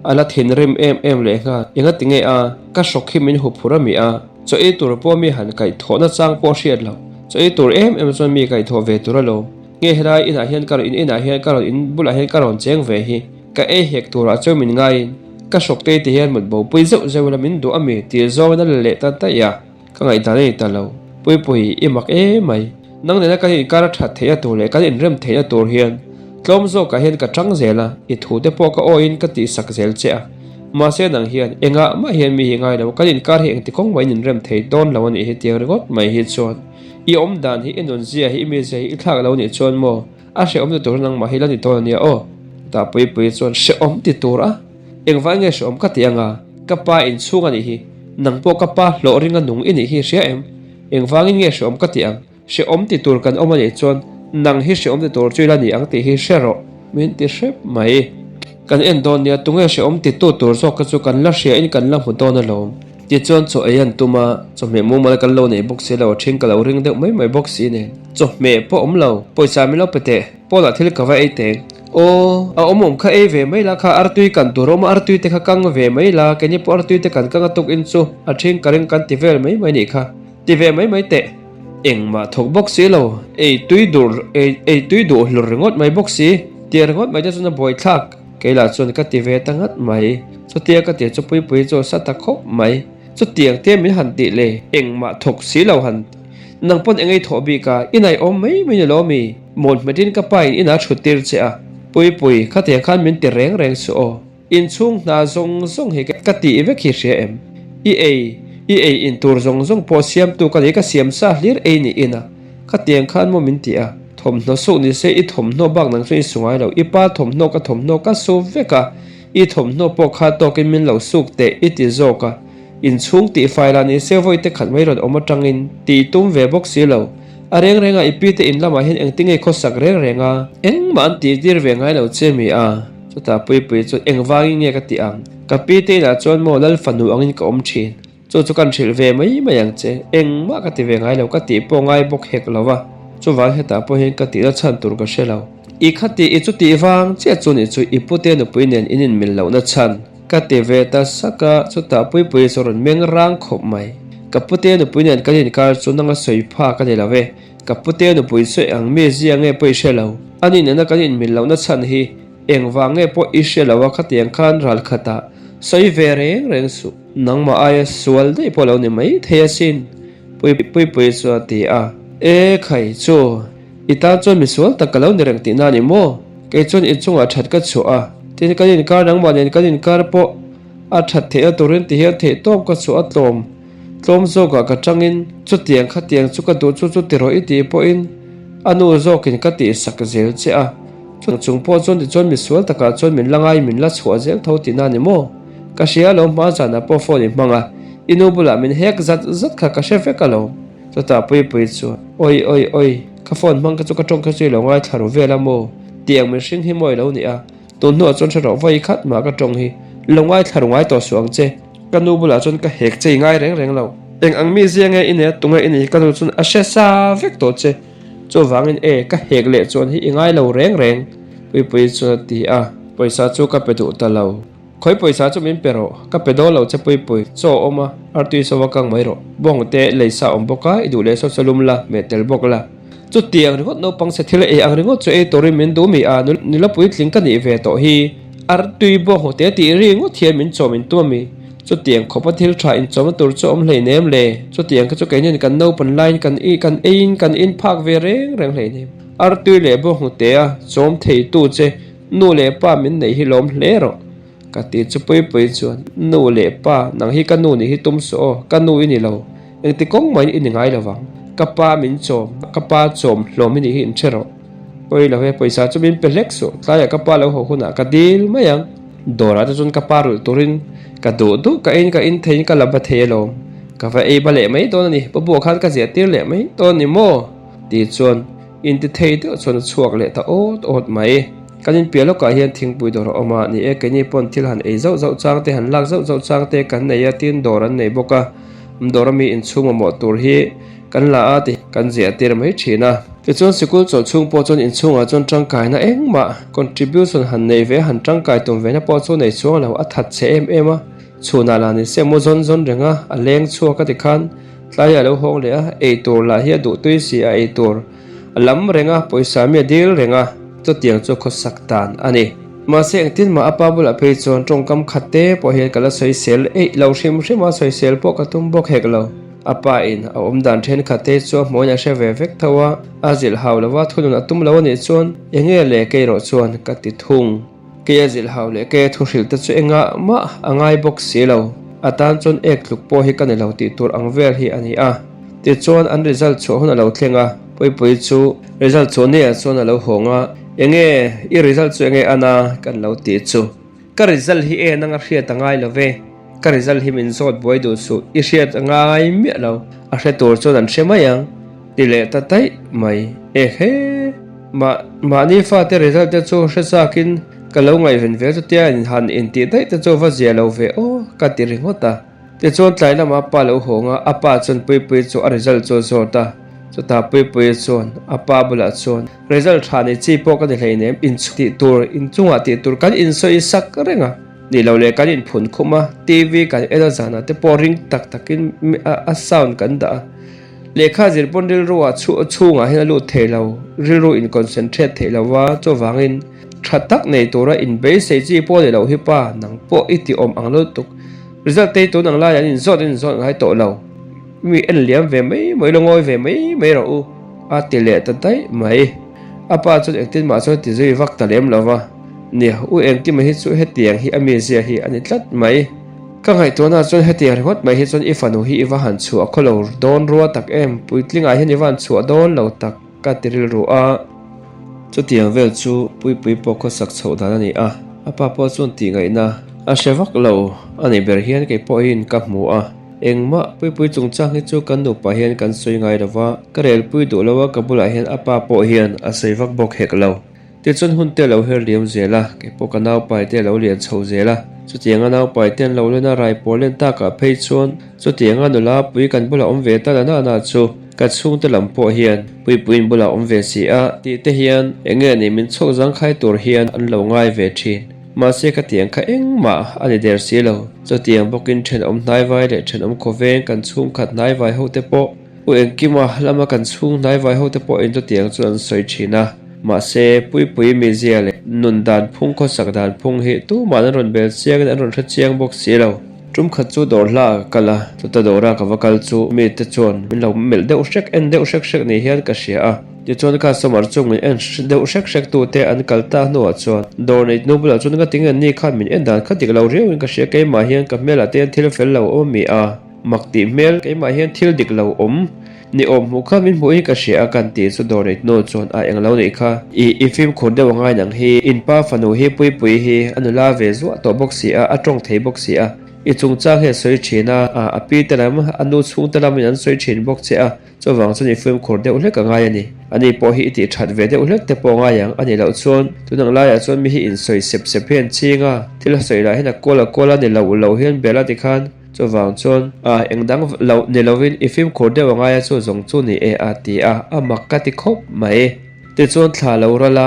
a la thinrim em em leh nghal. Engati nge a, ka hrawk hi min huphurh a mi a, chaw ei tur pawh mi han kaih thawhna chang pawh hriat lo. Chaw ei tur em em chuan mi kaih thawh ve tur alawm. Nge helai inah hian ka rawn in inah hian ka rawn in bulah hian ka rawn cheng ve hi, ka ei hek turah chuan min ngaiin ka hrawk te ti hian mut bopui zeuh zeuh ila min duh a mi tih zawngin a la leh ta daih a. Ka ngaihdan a ni ta lo. Puipui, i mak e mai. Nang nena kan inkar a that theihna tur leh kan inrem theihna tur hian tlawm zawkah hian ka tang zel a, i thu te pawh ka awiin ka tihsak zel che a. Mahse nang hian engah mah hian mi hi ngai lo, kan inkar hi engti kawng mahin inrem thei dawn lo a nih hi tiang ringawt mai hi chuan i awm dan hi, i nunzia hi, i mizia hi i thlak lo nih chuan maw a hrehawm ti tur nangmah hi la ni dawn a nia aw. Tah Puipui chuan hrehawm ti tur a. Engvai nge hrehawm ka ti anga, ka pa inchhung a nih hi, nang pawh ka pa hlawh ringa nung i nih hi hria em? Engvangin nge hrehawm ka ti ang? Hrehawm ti tur kan awm a nih chuan nang hi hrehawm ti tur chu i la ni ang tih hi hre rawh, min ti hrep mai. Kan en dawn nia, tunge hrehawm ti tu tur zawk kha chu kan la hria in kan la hmu dawn alawm. Tichuan chaw ei an tum a, chawhmeh mumal kan lo nei bawk si lo, a then ka lo ring deuh mai mai bawk si nen. Chawhmeh pawh awm lo, pawisa min lo pe teh. Pawnah thil ka va ei teng. Aw, a awm awm kha ei ve mai la kha artui kan tur awm a, artui te kha kang ve mai la, keini pawh artui te kan kang a tuk in chu a then ka ring kan ti vel mai mai nih kha. Ti ve mai mai teh. Engmah thawk bawk si lo, ei tui dur ei ei tui duh hlur ringawt mai bawk si, tia ringawt mai te chuan a buaithlak. Kei lah chuan ka ti ve ta ngat mai. Chutia ka ti chu Puipui chu a sa ta khawp mai. Chutiang te min han tih le, engmah thawk si lo han Nang pawn eng ei thawh bik a, i naihawm mai mai ni lo mi? Mawn hmetin ka pa in inah thut tir che a. Puipui, khatiang khan min ti reng reng suh aw. Inchhung hna zawng zawng hi ka tih vek hi hria em? I ei, i ei in tur zawng zawng pawh siamtu ka ni, ka siam sa hlir ei ni ina. Khatiang khan maw min ti a? Thawmhnaw suh ni se i thawmhnaw bak nang chuan i su ngai lo, i pa thawmhnaw ka thawmhnaw ka su vek a, i thawmhnaw pawh kha tawkin min lo suk teh i ti zawk a. Inchhung tih fai lah ni se vawi te khat mai rawn awm atangin tih tum ve bawk si lo. A reng reng a i pi te in lamah hian engtin nge khawsak reng reng a? Engmah an tih tir ve ngai lo che mi a? Chutah Puipui chuan engvangin nge ka tih ang? Ka pi te inah chuan maw Lal fanu angin ka awm thin. Chu chu kan hrilh ve mai mai ang che. Engmah ka ti ve ngai lo ka tih pawh ngai bawk hek lo va. Chuvang hetah pawh hian ka tihna chhan tur ka hre lo. I khatih i chutih vang chiah chu nih chu i pute nupui nen in inmil lohna chhan. Ka ti ve ta sak a, chutah Puipuii chu rawn meng rang khawp mai. Ka pute nupui nen kan inkar chu nanga sawi pha ka ni lo e. Ka pute nupui chu eng mi zia nge pawh i hre lo. Ani nena kan inmil lohna chhan hi engvang nge pawh i hre lo a khatiang khan ral khatah sawi ve reng reng suh. Nangmah aia sual daih pawh lo ni mai thei asin, Puipuii chu a ti a. E khai chu! I tan chuan misual tak ka lo ni reng tihna a ni maw? Kei chuan inchungah that ka chhuah a, tin kan inkar nangmah nen kan inkar pawh a that theihna turin ti hian theihtawp ka chhuah a tlawm tlawm zawkah ka tangin chutiang khatiang chu ka duh chu chu ti rawh i tih pawhin a nu zawkin ka tihsak zel che a, chung pawh chuan tichuan misual takah chuan min la ngai min la chhuah zel tho tihna a ni maw? Ka hria alawm hma zanah pawh phone i hmang a, i nu bulah min hek zat zat kha ka hre vek alawm. Chutah Puipui chuan, Oi oi oi, ka phone hmang kha chu ka tawng kha chu i lo ngaithla ru vel a maw? Tiang mihring hi maw i lo nih a? Tun hnuah chuan hre rawh vawi khat mah ka tawng hi lo ngaithla ru ngai tawh suh ang che. Ka nu bulah chuan ka hek che i ngai reng reng lo. Eng ang mi zia nge i nei a, tunge i nei hi ka nu chuan a hre sa vek tawh che. Chuvangin e, ka hek leh chuan hi i ngai lo reng reng, Puipui chuan a ti a. Pawisa chu ka pe duh ta lo. Khawi pawisa chu min pe rawh, ka pe dawn lo che Puipui, chaw a awm a, artui saw a kang mai rawh, bawng te lei sa awm bawk a, i duh leh saw saw lum la, meh tel bawk la. Chutiang ringawt naupang chhe thil ei ang ringawt chu ei turin min duh mi a, nula puitling ka nih ve tawh hi, artui bawng te tih ri ngawt hian min chawm in tum a mi? Chutiang khawpa thil tha inchawmna tur chu awm hleinem le, chutiang kha chu keinin kan naupan laiin kan kan eiin kan in phak ve reng reng hleinem. Artui leh bawng te a chawm theitu che Nu leh pa min neih hi lawm hle rawh ka ti chu Puipui chuan Nu leh pa nang hi ka nu nih hi tum suh aw, ka nu i ni lo, engti kawng mahin i ni ngai lo vang, ka pa min chawm, ka pa chawm hlawm i nih hi inhre rawh. Pawi lo he, pawisa chu min pe hlek suh, tlaiah ka pa lo haw hunah ka dil mai ang. Dawrah te chuan ka pa rulh turin ka duh duh ka in ka in theiin ka la ba thei alawm, ka va ei ba leh mai dawn a ni, pu buah khan ka ziah tir leh mai dawn ni maw? Ti chuan Inti thei deuh chuan a chhuak leh ta awt awt mai. Kan inpiah lawkah hian thingpui dawr a awm a, ni e keini pawn thil han ei zauh zauh chang te, han lak zauh zauh chang te kan nei a, tin dawr an nei bawk a. Dawr ami inchhung mamawh tur hi Kan la a ti kan ziah tir mai thin a. Tichuan sikul chawlh chhung pawh chuan inchhungah chuan tangkaina engmah contribution han nei ve han tangkai tum vena pawh chu nei chuang lo a that chhe em em a. Chhunah lah ni se mu zawn zawn reng a, a leng chhuak a ti khan tlaiah a lo hawng leh a, eitur lah hi a duh tui si a eitur a lam reng a, pawisa mi a dil reng a, chutiang chu khawsak dan a ni. Mahse engtin mah a pa bulah phei chuan tawngkam khat te pawh hian ka la sawisel eih lo hrim hrim a, sawisel pawh ka tum bawk hek lo. A pa in a awm dan thenkhat te chu a hmuhin a hre ve vek tho a, a zilh hau lo va, thunun a tum lo a nih chuan enge le kei rawh chuan ka ti thung. Kei a zilh hau leh kei a thu hrilh te chu engah mah a ngai bawk si lo, a tan chuan ek tluk pawh hi ka ni lo tih tur ang vel hi a ni a. Tichuan an result chhuah hun a lo thleng a, Puipui chu result chhuah ni ah chuan a lo hawng a, enge i result chu enge an a kan lo tih chu. Ka result hi en anga hriat a ngai lo ve, ka result hi min zawt buai duh suh, i hriat a ngai miah lo, a hre tur chuan an hre mai ang, ti leh ta daih mai. Ehe! Mah, mahni fate result te chu hre chakin ka lo ngaihven ve chutia in han intih daih te chu va zia lo ve aw, ka ti ringawt a. Tichuan tlai lamah a pa lo hawng a, a pa chuan Puipuii chu a result chu a zawt a. Chutah Puipuii chuan a pa bulah chuan, Result tha nei chi pawh ka ni hleinem, inchhung tih tur, inchungah tih tur kan insawi sak reng a, nih loh leh kan inphun khum a, TV kan en a zanah te pawh ring tak takin a sound kan dah a. Lehkha zir pawn rilru ah chhungah hian a lut thei lo, rilru in concentrate theih lo va, chuvangin tha tak nei tura inbeisei chi pawh ni loh hi pa, nang pawh i ti awm ang lutuk. Result te hi tun ang laiah an inzawt an inzawt ngai tawh lo. Mi en liam ve mai mai lo ngawi ve mai mai rawh u a ti leh ta daih mai. A pa chuan engtin mah chuan ti zui vak ta lem lo va. Nia, u Engkima hi chu hetiang hi a mizia hi a ni tlat mai. Ka ngaihtuahna chuan hetiang ringawt mai hi chuan i fanu hi i va han chhuah khaw lo dawn rua tak em, puitlingah hian i va han chhuah dawn lo tak ka ti rilru a. Chutiang vel chu Puipui pawh khawsak chhoh dan a ni a, a pa pawh chuan tih ngaihna a hre vak lo a nih ber hian kei pawhin ka hmu a, engmah Puipui chungchang hi chu kan nupa hian kan sawi ngai lo va, ka relpui duh lo a, ka bulah hian a pa pawh hian a sawi vak bawk hek lo. Tichuan hun te a lo her liam zel a, kei pawh ka naupai te a lo lian chho zel a, chutianga naupai te an lo len a, rai pawl len takah phei chuan chutianga nula pui kan bulah awm ve ta la na na chu ka chhungte lam pawh hian Puipuiin bulah awm ve si a tih te hian eng nge ni min chhuak zangkhai tur hian an lo ngai ve thin. Mahse ka tiang kha engmah a ni der si lo. Chutiang bawkin thenawm hnaivai leh thenawm khawveng kan chhungkhat hnaivai ho te pawh U Engkima lama kan chhung hnaivai ho te pawhin chutiang chu an sawi thin a. Mahse Puipui mizia leh nun dan phung khawsak dan phung hi tumah an rawn bel chiangin an rawn hre chiang bawk si lo. Tum khat chu dawr hla ka kal a, chuta dawra ka va kal chu mi te chuan min lo melh deuh hrek en deuh hrek hrek ni hian ka hria a. Tichuan customer chu min en deuh hrek hrek tu te an kal ta hnuah chuan dawr nei hnu bulah chuan ka tinge ni khan min en dan kha dik lo riau in ka hria keimah hian ka hmelah te hian thil fel lo awm mi a mak tih hmel keimah hian thil dik lo awm Ni awm hmuh kha min hmuh hi ka hria a kan tih chu dawr neih hnu chuan a englo neih kha. I i fimkhur deuh angai nang hi in pa fanu hi Puipui hi a nula ve zuah tawh bawk si a, a tawng thei bawk si a. I chungchang hi a sawi thin a, a a pi te lam a nu chhung te lamin an sawi thin bawk che a, chuvang chuan i fimkhur deuh hlek angai a ni. Ani pawh hi i tih that ve deuh hlek te pawh angai ang a nih loh chuan tun ang laiah chuan mi hi insawi sep sep hi an ching a, thil a sawi lah hian a kual a kual a ni lo lo hian bel a ti khan. Chuvang chuan, A, eng dang lo ni lovin i fimkhur deuh angai a chu zawng chu ni e a ti a, a mak ka ti khawp mai. Tichuan thla lo ral a,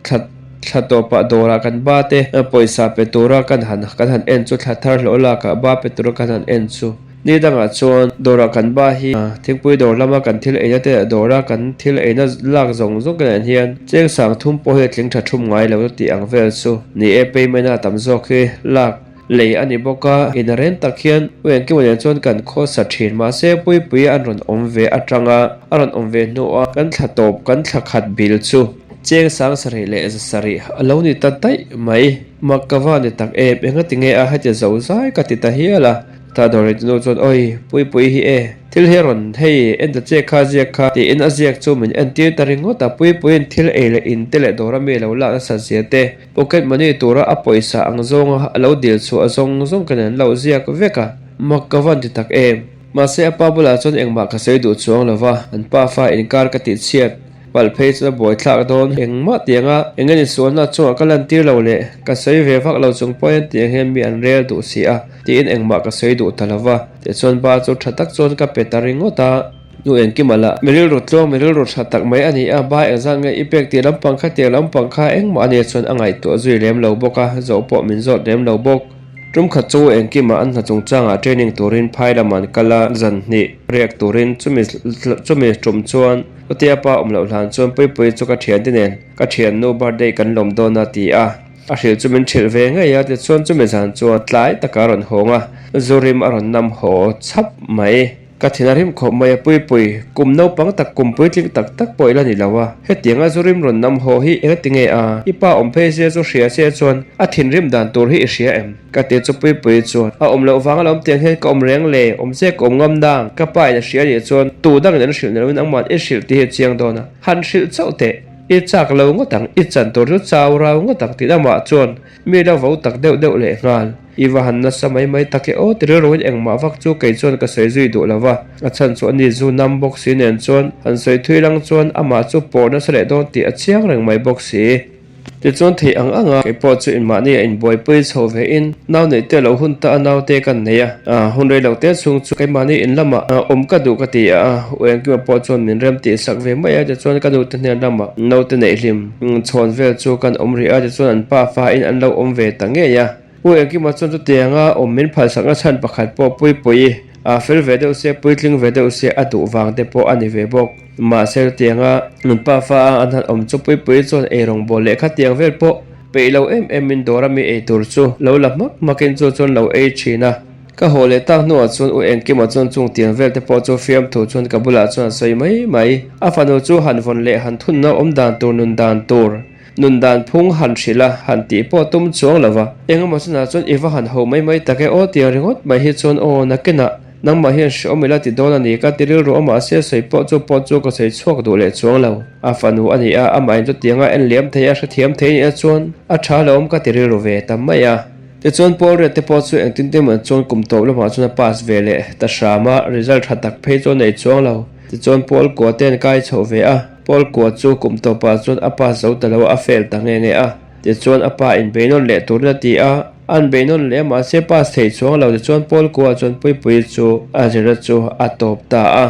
thla thla tawpah dawrah kan ba te pawisa pe tura kan han kan han en chu thla thar hlawh lakah ba pe tura kan han en chu. Ni dangah chuan dawrah kan ba hi thingpui dawr lama kan thil eina te leh dawra kan thil eina lak zawng zawng kan en hian cheng sang thum pawh hi a tling tha thum ngai lo tih ang vel chu ni e payment a tam zawk hi lak Lei a ni bawk a, in reng tak hian U Engkima nen chuan kan khawsa thin. Mahse, Puipuia an rawn awm ve atanga a rawn awm ve hnuah kan thla tawp, kan thla khat bil chu cheng sang sarih leh za sarih a lo ni ta daih mai. Mak ka va ni tak em, engati nge a heti zo zai ka ti ta hial a. Ta dawr nei tunu chuan, Awi, Puipui hi e, thil hi a rawn hei, en ta che kha ziak kha, tiin a ziak chu min entir ta ringawt a. Puipuiin thil ei leh in te leh dawra mi lo lak nasat zia te, Pocket money tura a pawisa ang zawnga a lo dil chhuah zawng zawng ka nen lo ziak vek a, mak ka van ti tak em. Mahse a pa bulah chuan engmah ka sawi duh chuang lo va, an pa fa inkar ka tih chhiat palh phei chuan a buaithlak dawn engmah tianga eng nge ni sualna chungah ka lantir lo leh ka sawi ve vak lo chung pawhin tiang hian mi an rel duh si a tiin engmah ka sawi duh ta lo va, tichuan ba chu tha tak chuan ka pe ta ringawt a. Nu engkim a lah. Mi rilru tluang, mi rilru tha tak mai a ni a, ba engzat nge i pek tih lampang kha tiang lampang kha engmah a nia chuan a ngaihtuah zui lem lo bawk a, zawh pawh min zawt lem lo bawk. Tum khat chu engkimah an hna chungchangah training turin phai lamah an kal a, zan hnih riak turin chumi chumi tum chuan Utia pa awm loh hlan chuan Puipuii chu ka thiante nen ka thiannu birthday kan lawm dawn a ti a, a hrilh chu min hrilh ve ngei a, tichuan chumi zan chuan tlai takah a rawn hawng a, zu rim a rawn nam haw chhap mai. Ka thin a rim khawp mai a Puipui, kum naupang tak kum puitling tak tak pawh i la ni lo a, hetianga zu rim rawn nam haw hi eng ti nge a? I pa awm phei sia chu hria sia chuan a thinrim dan tur hi i hria em? Ka ti chu Puipui chuan a awm loh vang alawm tiang hian ka awm reng le, awm che ka awm ngam nang, ka pa in a hria nih chuan tu dangin an hrilh ni loin angmah i hrilh tih hi a chiang dawn a, han hrilh chauh teh, i chak lo ngawt ang, i chan tur chu chau rau ngawt ang tih amah chuan Mi la vo tak deuh deuh leh nghal. I va han nasa mai mai tak e aw ti rilruin engmah vak chu kei chuan ka sawi zui duh lo va. A chhan chu ani zu nam bawk si nen chuan han sawi thui lang chuan amah chu pawh nasa leh dawn tih a chiang reng mai bawk si. Tichuan theih ang ang a, kei pawh chu inmahni a inbuaipui chho ve in nau neih te lo hun ta a naute kan nei a. Hun rei lo te chhung chu keimahni in lamah awm ka duh ka ti a, U Engkima pawh chuan min rem tih sak ve mai a, tichuan ka nute hnen lamah naute neih hlim chhawn vel chu kan awm rih a, tichuan an pa fa in an lo awm ve ta ngei a. U Engkima chuan chutianga awm min phalsakna chhan pakhat pawh Puipuii a fel ve deuh se, puitling ve deuh se a duh vang te pawh a ni ve bawk. Mahse chutianga an pa fa a an han awm chu Puipuii chuan eirawngbawl leh khatiang vel pawh peih lo em em in dawr a mi ei tur chu lo la hmak hmak in chu chuan lo ei thin a. Ka haw leh tak hnuah chuan U Engkima chuan chung tiang vel te pawh chu fiamthu chuan ka bulah chuan a sawi mai mai. A fanu chu han vawn leh han thunna awm dan tur nun dan tur, nun dan phung han hrilh a, han tih pawh tum chuang lo va. Engemaw chunah chuan i va han ho mai mai tak e aw tiang ringawt mai hi chuan aw nakinah nangmah hian hreawm ila ti dawn a ni ka ti rilru a mahse sawi pawh chu pawh chu ka sawi chhuak duh leh chuang lo. A fanu a ni a, amahin chutianga en liam thei a hrethiam thei nia chuan a tha lo awm ka ti rilru ve ta mai a. Tichuan Paul Red te pawh chu engtin te man chuan kum tawp lamah chuan a pass ve leh ta hram a, result tha tak phei chu a nei chuang lo. Tichuan Paul kua te an kai chhoh ve a, Paul kua chu kum tawpah chuan a pass zo ta lo a, a fail ta nghe nghe a. Tichuan a pa in beinawn leh turin a ti a, an beinawn leh a mahse pass thei chuang lo. Tichuan Paul kua chuan Puipuii chu a zirna chu a tawp ta a.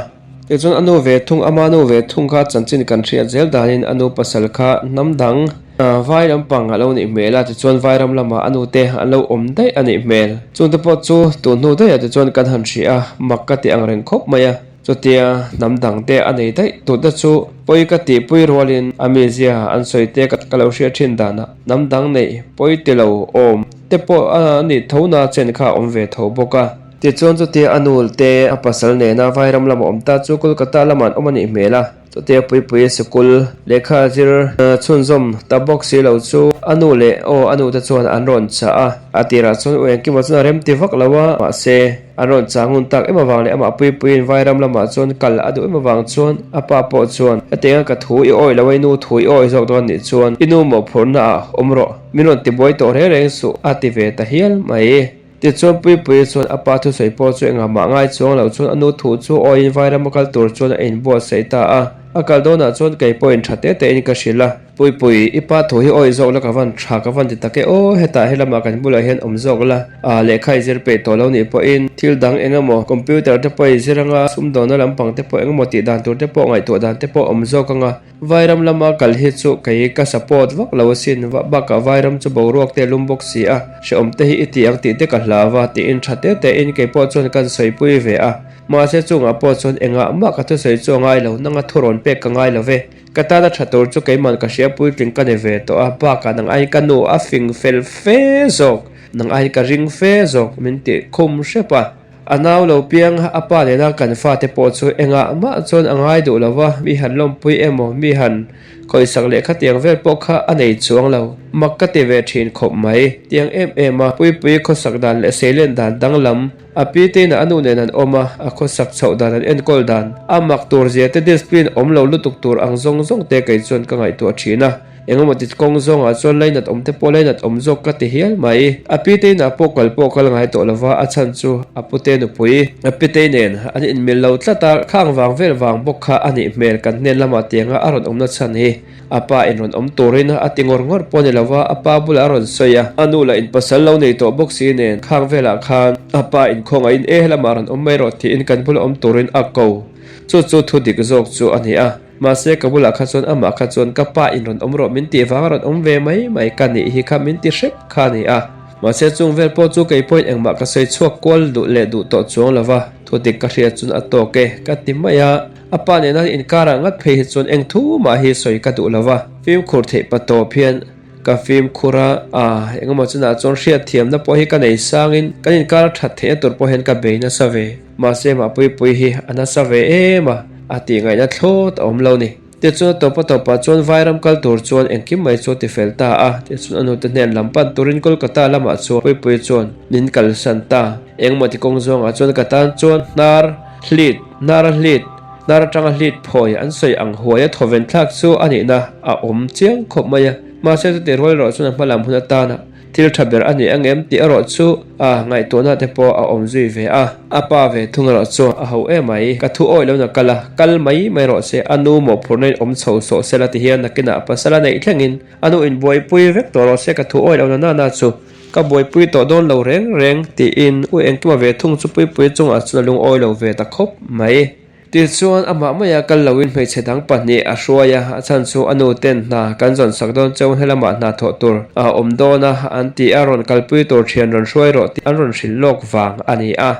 Tichuan a nu ve thung, ama nu ve thung kha chanchin kan hriat zel danin a nu pasal kha hnam dang vai lampang a lo nih hmel a, tichuan vai ram lamah a nute an lo awm daih a nih hmel. Chungte pawh chu tun hnu daihah tichuan kan han hria a, mak ka ti ang reng khawp mai a. Chutia hnam dangte a nei daih tute chu pawi ka tihpui rualin a mizia an sawi te ka lo hriat thin danah hnam dang neih pawi ti lo awm te pawh a nih tho na chen kha a awm ve tho bawk a. Tichuan chutia a nul te a pasal nena Vairam lama awm ta chu Kolkata lamah an awm a nih hmel a, chutia Puipuii sikul lehkha zir chhunzawm ta bawk si lo chu a nu leh aw a nu te chuan an rawn chah a, a tirah chuan u engkimah chuan a rem ti vak lo a, mahse an rawn chah ngun tak em avang leh amah Puipuiin Vairam lamah chuan kal a duh em avang chuan a pa pawh chuan hetianga ka thu i awi lo a i nu thu i awi zawk dawn nih chuan i nu mawhphurhna ah awm rawh min rawn tibuai tawh reng reng suh a ti ve ta hial mai. Tichuan Puipuii chuan a pa thusawi pawh chu engah mah ngai chuang loh chuan a nu thu chu awiin Vairam a kal tur chuan a inbuatsaih ta a. A kal dawnah chuan kei pawhin tha te tein ka hrilh a. Puipui, i pa thu hi awi zawk la ka van tha ka van ti tak e aw, hetah helamah kan bulah hian awm zawk la, aa lehkha i zir peih tawh lo nih pawhin thil dang eng emaw computer te pawh i zir anga sumdawnna lampang te pawh eng emaw tih dan tur te pawh ngaihtuah dan te pawh awm zawk anga Vairam lama kal hi chu kei ka support vak lo asin, bakah Vairam chu boruak te a lum bawk si a, hrehawm te hi i ti ang tih te ka hlau a, tiin tha te te in kei pawh chuan kan sawipui ve a. Mahse chungah pawh chuan engah mah ka thusawi chu a ngai lo, nanga thurawn pek ka ngai lo ve. Ka tana tha tur chu keiman ka hria puitling ka ni ve tawh a, bakah nang aiin ka nu a fing fel fe zawk, nang aiin ka ring fe zawk min tih khum hrep a. A nau lo piang a pa nena kan fate pawh chu engah mah chuan a ngai duh lo va, mi han lawmpui emaw, mi han khawisak leh khatiang vel pawh kha a nei chuang lo. Mak ka ti ve thin khawp mai. Tiang em em a Puipui khawsak dan leh seilen dan danglam, a pi te inah a nu nen an awm a, a khawsak chhoh dan an enkawl dan, a mak tur zia te discipline awm lo lutuk tur ang zawng zawng te kei chuan ka ngaihtuah thin a. Engemaw ti kawng zawngah chuan lainat awm te pawh lainat awm zawk ka ti hial mai. A pi te inah pawh kal pawh kal ngai tawh lova, a chhan chu a pute nupui a pitei nen an inmil lo tlat a, khang vang vel vang bawk kha a nih hmel kan hnen lamah tianga a rawn awmna chhan hi. A pa in rawn awm turin a ti ngawr ngawr pawh a ni lova, a pa bulah a rawn sawi a, a nu lah in pasal lo nei tawh bawk si nen khang velah khan a pa in khawngaihin e helamah rawn awm mai rawh tiin kan bula awm turin a ko. Chu chu thu dik zawk chu a ni a, mahse ka bulah kha chuan amah kha chuan ka pa in rawn awm rawh min tih vang a rawn awm ve mai mai ka nih hi kha min ti hrep kha a ni a. Mahse chung vel pawh chu kei pawhin engmah ka sawi chhuak kual duh leh duh tawh chuang lova, thu dik ka hriat chuan a tawk e ka ti mai a. A pa nena inkarah ngat phei hi chuan eng thu mah hi sawi ka duh lo va, fimkhur theih pa tawp hian ka fimkhur a, ah engemaw chunah chuan hriatthiamna pawh hi ka nei sangin kan inkar a that theihna tur pawh hian ka bei nasa ve. Mahse Mahpuipui hi a nasa ve em a, a tih ngaihna thlawt a awm lo ni. Tichuan a tawpa tawpah chuan Vairam kal tur chuan engkim mai chu a ti fel ta a, tichuan a nute hnen lam pan turin Kolkata lamah chuan Puipui chuan min kalsan ta. Engmaw ti kawng zawngah chuan ka tan chuan hnar hlit, hnar a hlit, hnar atanga hlit phawi an sawi ang huai a thawven thlak chu a nihna a awm chiang khawp mai a. Mahse chutih rual erawh chuan a hma lam hun atana thil tha ber a ni ang em tih erawh chu a ngaihtuahna te pawh a awm zui ve a. A pa ve thung erawh chuan a ho em mai, ka thu awih lohna kal a, kal mai mai rawh se, a nu mawhphurhna in awm chho sawh sela ti hian nakinah a pasal a neih thlengin a nu inbuaipui vek tawh rawh se ka thu awih lohna nana chu. Ka buaipui tawh dawn lo reng reng tiin u Engkima ve thung chu Puipuia chungah chuan a lungawi lo ve ta khawp mai. Tichuan amah maia kal loin hmeichhe dang pahnih a hruai a, a chhan chu a nu ten hna kan zawn sak dawn cheu helamah hna thawh tur a awm dawn a an ti a, rawn kalpui tur thian rawn hruai rawh tih an rawn hrilh lawk vang a ni a.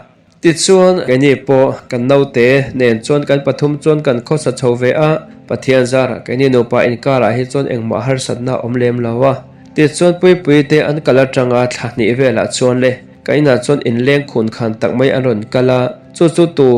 Tichuan, keini pawh kan naute nen chuan kan pathum chuan kan khawsa chho ve a, Pathian zarah keini nupa inkarah hi chuan engmah harsatna a awm lem lo a. Tichuan, Puipui te an kal atanga thla hnih velah chuan le ka inah chuan inleng khun khan tak mai an rawn kal a, chu chu tu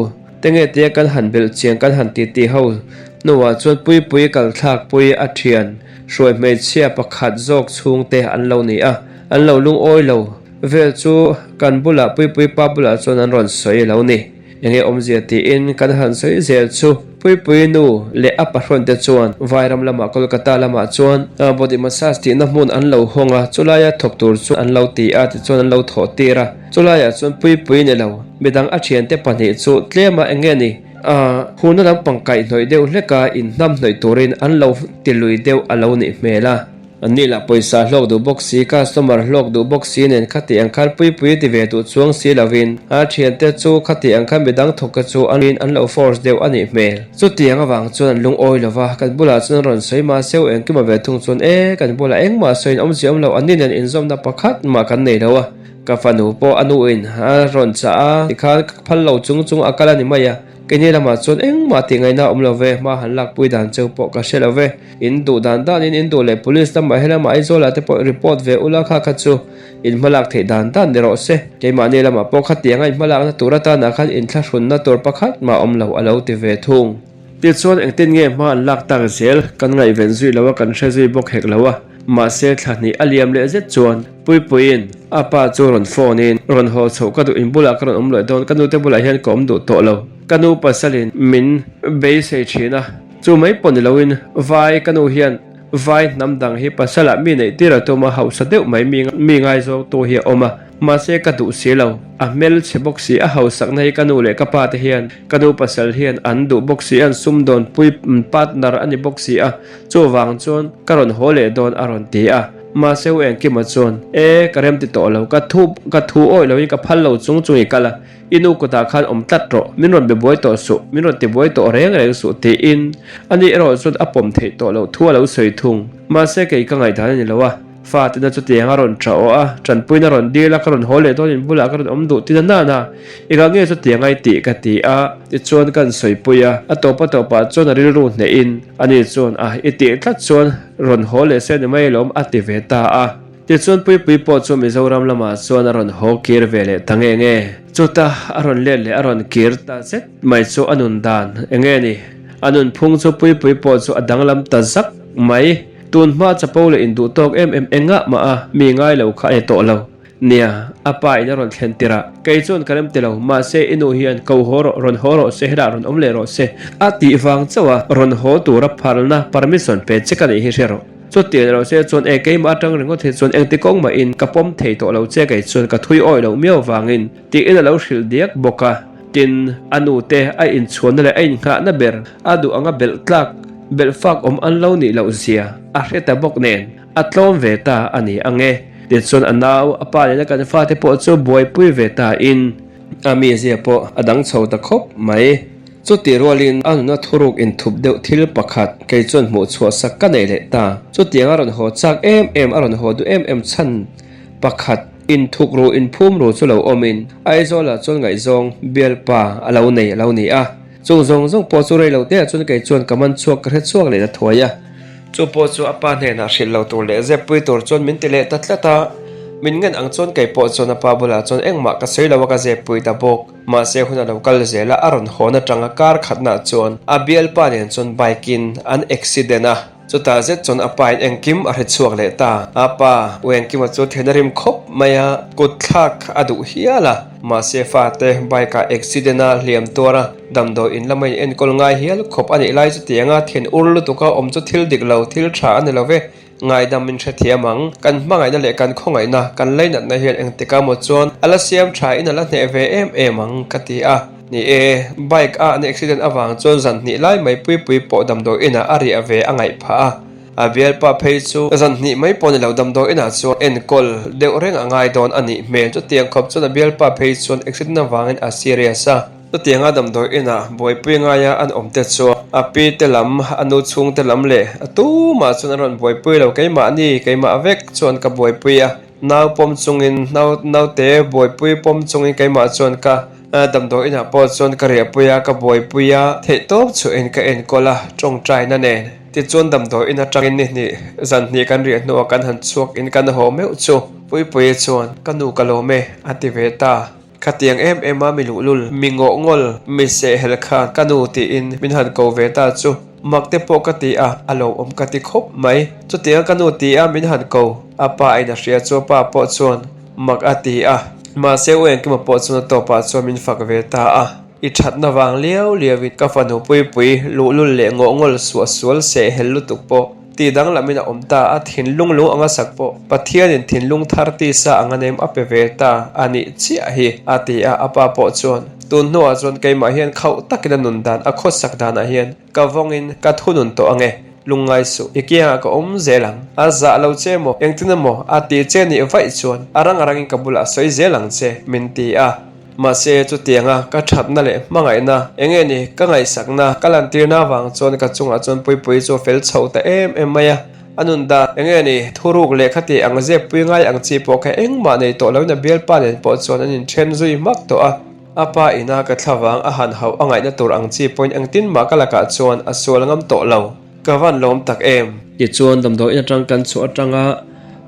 te nge tia kan han belh chiang kan han titi ho hnuah chuan Puipui kalthlakpui a thian hruai hmeichhia pakhat zawk chhungte an lo ni a, an lo lungawi lo. Vel chu kan bulah Puipui pa bulah chuan an rawn sawi lo ni. Enge awmzia tiin kan han sawi zel chu Puipui nu leh a pahrawn te chuan Vairam lamah Kolkata lamah chuan body massage tihna hmun an lo hawng a, chulaia thawk tur chu an lo ti a tichuan an lo thawh tir a. Chulaiah chuan Puipui ni lo midang a thiante pahnih chu tlema enge ni hurna lampang kaihhnawih deuh hleka inhnam hnawih turin an lo ti lui deuh a lo nih hmel a. An nih lah pawisa hlawk duh bawk si, customer hlawk duh bawk si nen khati ang khan puipui ti ve duh chuang si lovin a thiante chu khati ang khan midang thawk te chu an an lo force deuh a nih hmel. Chutiang avang chuan an lungawi lo va, kan bulah chuan an rawn sawi mah seuh engkima ve thung chuan e, kan bulah engmah sawiin awmzia awm lo, an ni nen inzawmna pakhat mah kan nei lo a, ka fanu pawh a nuin a rawn chah a tikhan ka phal lo chung chung a kal a ni mai a, keini lamah chuan engmah tih ngaihna awm lo ve, hma han lakpui dan cheu pawh ka hre lo ve. In duh dan danin in duh leh police lamah helamah Aizawlah te pawh report ve ula kha kha chu in hmalak theih dan dan ni rawh se. Keimahni lamah pawh khatianga in hmalakna tur atanah khan inthlahrunna tur pakhat mah awm lo a lo ti ve thung. Tichuan engtin nge hma an lak tak zel kan ngaihven zui lo a kan hre zui bawk hek lo a. Mahse thla hnih a liam leh zet chuan Puipuiin a pa chu rawn phone in rawn haw chhoh ka duh in bulah ka rawn awm leh dawn ka nute bulah hian ka awm duh tawh lo. Ka nu pasalin min beisei thin a. Chu mai pawh ni loin vai ka nu hian vai hnam dang hi pasalah mi neih tir a tum a, hausa deuh mai mi mi ngaizawng tu hi a awm a, mahse ka duh si lo, a hmelchhe bawk si, a hausakna hi ka nu leh ka pa te hian ka nu pasal hian an duh bawk si, an sumdawnpui partner a ni bawk si a, chuvang chuan ka rawn haw leh dawn a rawn ti a, mahse u Engkima chuan e ka remti tawh lo, ka thu ka thu awih loin ka phal lo chung chung i kal a. I nu kutah khan awm tlat rawh, min rawn be buai tawh suh, min rawn ti buai tawh reng reng suh tiin ani erawh chuan a pawm theih tawh loh thu a lo sawi thung. Mahse kei ka ngaihdan a ni lo a, fa tina chutiang a rawn ṭah awh a, ṭanpuina rawn dil a, ka rawn haw leh dawn in bulah ka rawn awm duh tina nana, engah nge chutiang ai tih ka ti a, tichuan ka han sawipui a, a tawp a tawpah chuan a rilru hnehin ani chuan a i tih tlat chuan rawn haw leh se ni mai alawm a ti ve ta a. Tichuan Puipui pawh chu Mizoram lamah chuan a rawn haw kir ve leh ta nge nge. Chuta a rawn let leh a rawn kir ta zet mai chu a nun dan eng nge ni? A nunphung chu Puipui pawh chu a danglam ta zak mai. Tun hma chapo leh induh tawk em em engah mah a mi ngai lo kha a ni tawh lo. Nia, a pa in a rawn thlen tirh a, kei chuan ka rem ti lo, mahse i nu hian ko haw rawh, rawn haw rawh se, helah rawn awm leh rawh se a tih vang chauh a rawn haw tura phalna permission pe che ka nih hi hre rawh. Chutiang ni lo se chuan e keimah atang ringawt hi chuan engti kawng mahin ka pawm thei tawh lo che kei chuan ka thui awih loh miau vangin tiin a lo hrilh diak bawk a. Tin, a nute a inchhuanna leh a innghahna ber a duh anga belh tlak, belh fak awm an lo nih loh zia a hre ta bawk nen a tlawm ve ta a ni ang e. Tichuan a nau, a pa nena kan fate pawh chu buaipui ve ta in a mizia pawh a dang chho ta khawp mai. Chutih rualin a nuna thuruk inthup deuh thil pakhat kei chuan hmuh chhuah sak ka nei leh ta. Chutiang a rawn haw chak em em, a rawn haw duh em em chhan pakhat inthuk ru inphum ru chu lo awmin Aizawlah chuan ngaihzawng bialpa a lo nei a lo ni a. Chung zawng zawng pawh chu rei lo teah chuan kei chuan ka man chhuak ka hre chhuak leh ta thuai a. Chu pawh chu a pa hnenah hrilh lo tur leh zep pui tur chuan min ti leh ta tlat a. Min ngen ang chuan kei pawh chuan a pa bulah chuan engmah ka sawi lo a ka zep pui ta bawk. Mahse hun a lo kal zel a, a rawn hawn atanga kar khatnah chuan a bialpa nen chuan bike in an accident a, chutah zet chuan a pa in engkim a hre chhuak leh ta. A pa U Engkima chu then a rim khawp mai a, kut thlak a duh hial a, mahse fate bike ah accident a hliam tuar a, damdawi in lama in enkawl ngai hial khawp a nih lai chutianga then ur lutuka awm chu thil dik lo, thil tha a ni lo ve. Ngaidam min hrethiam ang. Kan hmangaihna leh kan khawngaihna, kan lainatna hian engtik a maw chuan a la siam tha in a la hneh ve em em ang ka ti a. Ni e, bike a an accident avang chuan zan hnih lai mai Puipui pawh damdawi inah a riah ve a ngaih phah a. A bialpa phei chu zan hnih mai pawh ni lo damdawi inah chuan enkawl deuh reng a ngai dawn a nih hmel. Chutiang khawp chuan a bialpa phei chuan accident avangin a serious a. Chutianga damdawi inah buaipui ngaia an awm te chuan a pi te lam, a nu chhung te lam leh a tumah chuan an rawn buaipui lo. Keimahni, keimah vek chuan ka buaipui a, nau pawm chungin, nau naute buaipui pawm chungin keimah chuan ka damdawi inah pawh chuan ka riahpui a, ka buaipui a, theihtawp chhuahin ka enkawl a, tawngtaina nen. Tichuan damdawi in atangin ni hnih, zan hnih kan riah hnuah kan han chhuak in kan haw meuh chu Puipuia chuan, Ka nu ka lawm e, a ti ve ta. Khatiang em em a mi luhlul, mi ngawh ngawl, mi sehhel khan ka nu tiin min han ko ve ta chu mak te pawh ka ti a, a lo awm ka ti khawp mai. Chutianga ka nu ti a min han ko, a pa in a hria chu a pa pawh chuan mak a ti a. Mahse U Engkima pawh chuan a tawpah chuan min fak ve ta a, I thatna vang liau liauin ka fanu puipui luhlul leh ngawh ngawl suahsual sehhel lutuk pawh Tih danglamin a awm ta, a thinlung lung anga sak pawh Pathianin thinlung thar tisa anga nem a pe ve ta a nih chiah hi, a ti a, a pa pawh chuan, Tun hnuah chuan keimah hian khauh takin a nun dan, a khawsak danah hian ka vawngin ka thunun tawh ang e, lungngai suh, i kiangah ka awm zel ang, a zah lo che maw, engtin emaw a ti che nih vaih chuan a rang a rangin ka bulah sawi zel ang che, min ti a. Mahse, chutianga ka thatna leh hmangaihna eng nge ni ka ngaihsakna ka lantirna avang chuan ka chungah chuan Puipui chu a fel chho ta em em mai a. A nun dan eng nge ni thuruk leh khati ang zep pui ngai ang chi pawh kha engmah nei tawh loin a bialpa nen pawh chuan an inthen zui hmak tawh a. A pa ina ka thlavang a han hauh a ngaihna tur ang chi pawhin engtin mah ka lakah chuan a sual ngam tawh lo. Ka van lawm tak em? Tichuan damdawi in atang kan chhuah atanga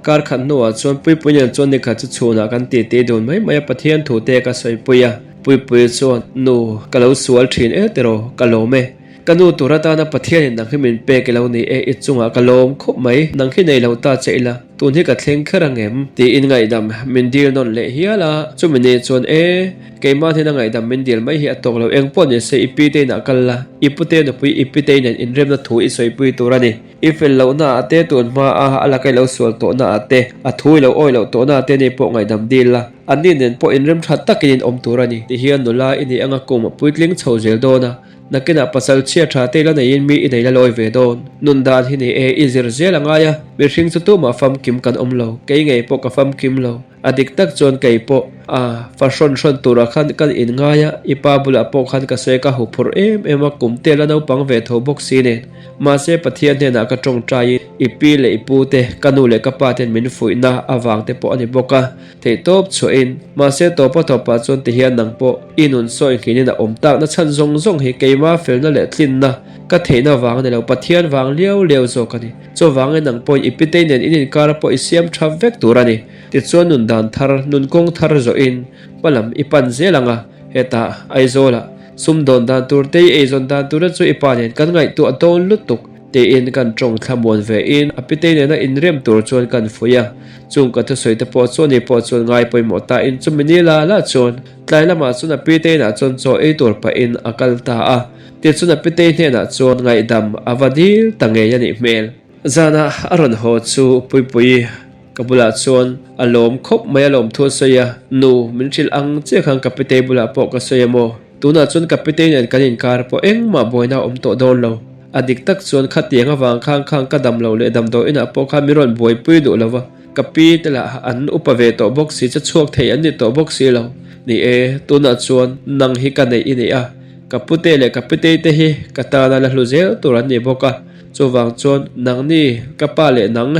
kar khat hnuah chuan Puipui nen chuan nikhat chu chhunah kan titi dun mai mai a, Pathian thu te ka sawipui a. Puipui chuan, Nu, ka lo sual thin e tiraw, ka lawm e. Ka nu tur atana Pathianin nang hi min pek ilo ni e, i chungah ka lawm khawp mai, nang hi nei lo ta che ila, tun hi ka thleng kher ang em? Tiin ngaihdam min dil nawn leh hial a, chumi ni chuan e, Keimah hnena ngaihdam min dil mai hi a tawk lo, eng pawh ni se i pi te inah kal la, i pute nupui i pi te nen inremna thu i sawipui tur a ni. I fel lohna ah te tun hma a, a laka i lo sual tawhna ah te, a thu i lo awi loh tawhna ah te ni pawh ngaihdam dil la, anni nen pawh inrem tha takin in awm tur a ni. Tihian nula i nih anga kum a puitling chho zel dawn a, nakinah pasal chhia tha te i la neiin mi i nei la lawi ve dawn. Nun dan hi ni e, i zir zel a ngai a, mihring chu tumah famkim kan awm lo, kei ngei pawh ka famkim lo. A dik tak chuan kei pawh a fa hrawn hrawn turah khan kan inngai a, i pa bulah pawh khan ka sawi ka huphurh em em a, kum te la naupang ve tho bawk si nen. Mahse Pathian hnenah ka tawngtaiin i pi leh i pu te, ka nu leh ka pa ten min fuihna avang te pawh a ni bawk a, theihtawp chhuahin. Mahse tawpa tawpah chuan tihian nang pawh i nun sawi nghinin a awm takna chhan zawng zawng hi keima felna leh tlinna ka theihna vang a ni lo, Pathian vang liau liau zawk a ni. Chuvangin nang pawhin i pitei nen in inkara pawh i siam tha vek tur a ni. Tichuan nun dan thar, nun kawng thar zawhin hma lam i pan zel ang a, hetah Aizawlah sumdawn dan tur te i eizawn dan tura chu i pa nen kan ngaihtuah dawn lutuk tiin kan tawng thlamuan ve in a pitei nena inrem tur chuan kan fuih a. Chung ka thusawi te pawh chuan i pawh chuan ngai pawimawh ta in chumi ni la la chuan tlai lamah chuan a pitei inah chuan chaw ei tur pahin a kal ta a. Tichuan a pitei hnenah chuan ngaihdam a va dil ta ngei a nih hmel. Zana a rawn haw chu Puipuii ka bulah chuan a lawm khawp mai a lawm thu a sawi a, Nu, min hrilh ang chiah khan ka pitei bulah pawh ka sawi a maw? Tunah chuan ka pitei nen kan inkar pawh engmah buaina a awm tawh dawn lo. A dik tak chuan khatiang avang khan khang ka dam lo leh damdawi inah pawh khan min rawn buaipui duh lo va, ka pi te lah an upa ve tawh bawk si, che chhuak thei an ni tawh bawk si lo. Ni e, tunah chuan nang hi ka neih i nei a, ka pute leh ka pitei te hi ka tana la hlu zel tur an ni bawk a, chuvang chuan nangni ka pa leh nang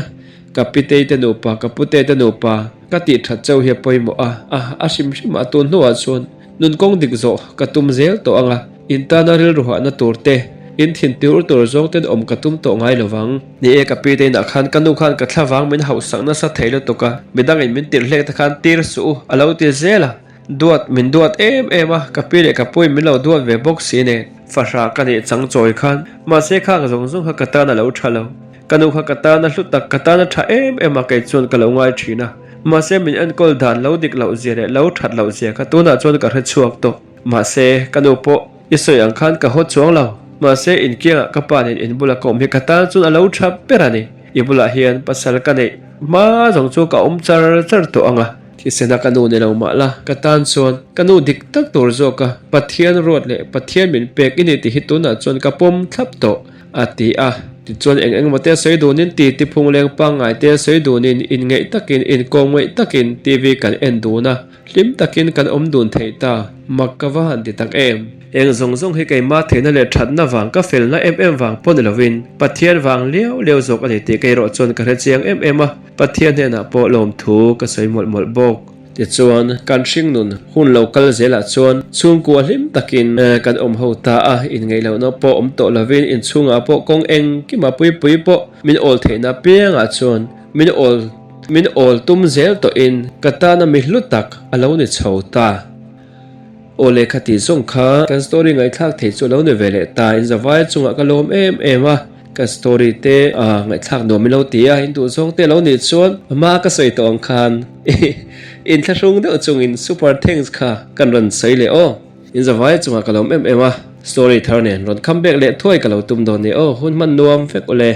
ka pitei te nupa, ka pute te nupa ka tih that cheu hi a pawimawh a, a, a hrim hrim a tun hnuah chuan Nun kawng dik zawh ka tum zel tawh ang a, in tana rilru hahna tur te, in thin tir tur zawng ten awm ka tum tawh ngai lo vang. Ni e, ka pi te inah khan ka nu khan ka thlavang min hauhsak nasa thei lutuk a, midangin min tirh hlek te khan tir suh u a lo ti zel a, duat min duat em em a, ka pi leh ka puiin min lo duat ve bawk si nen. Fahrah ka nih chang chawi khan mahse khang zawng zawng kha ka tan a lo tha lo. Ka nu kha ka tana hlu tak, ka tana tha em em a kei chuan ka lo ngai thin a. Mahse min enkawl dan lo dik loh zia leh lo that loh zia kha tunah chuan ka hre chhuak tawh. Mahse ka nu pawh i sawi ang khan ka haw chuang lo. Mahse inkiangah ka pa nen inbula ka awm hi ka tan chuan a lo tha ber a ni. I bulah hian pasal ka neih hma zawng chu ka awm char char tawh ang a. Thisena ka nu ni lo mah la, ka tan chuan ka nu dik tak tur zawk a, Pathian ruat leh Pathian min pek i ni tih hi tunah chuan ka pawm thlap tawh. A ti a. Tichuan eng engemaw te sawi dunin ti ti phung leng pangngai te sawi dunin inngeih takin inkawm ngeih takin TV kan en dun a, hlim takin kan awm dun thei ta. Mak ka va han ti tak em! Eng zawng zawng hi keimah theihna leh thatna vang ka felna em em vang pawh ni lovin Pathian vang liau liau zawk a ni tih kei erawh chuan ka hre chiang em em a, Pathian hnenah pawh lawmthu ka sawi mawlh mawlh bawk. Tichuan, kan hringnun hun lo kal zelah chuan chhungkua hlim takin kan awm ho ta a, inngeihlohna pawh awm tawh lovin inchhungah pawh kawng engkima puipui pawh min awl theihna piangah chuan min awl min awl tum zel tawhin ka tana mi hlu tak a lo ni chho ta. Aw lehkha tih zawng kha kan story ngaihthlak thei chu a lo ni ve leh ta, in zavai chungah ka lawm em em a, ka story te ngaihthlak nuam ilo ti a, in duh zawng te lo nih chuan hma ka sawi tawh ang khan inthlahrung deuh chungin super thanks kha kan rawn sawi leh aw. In zavai chungah ka lawm em em a, story thar nen rawn come back leh thuai ka lo tum dawn ni aw, hun hman nuam vek ule.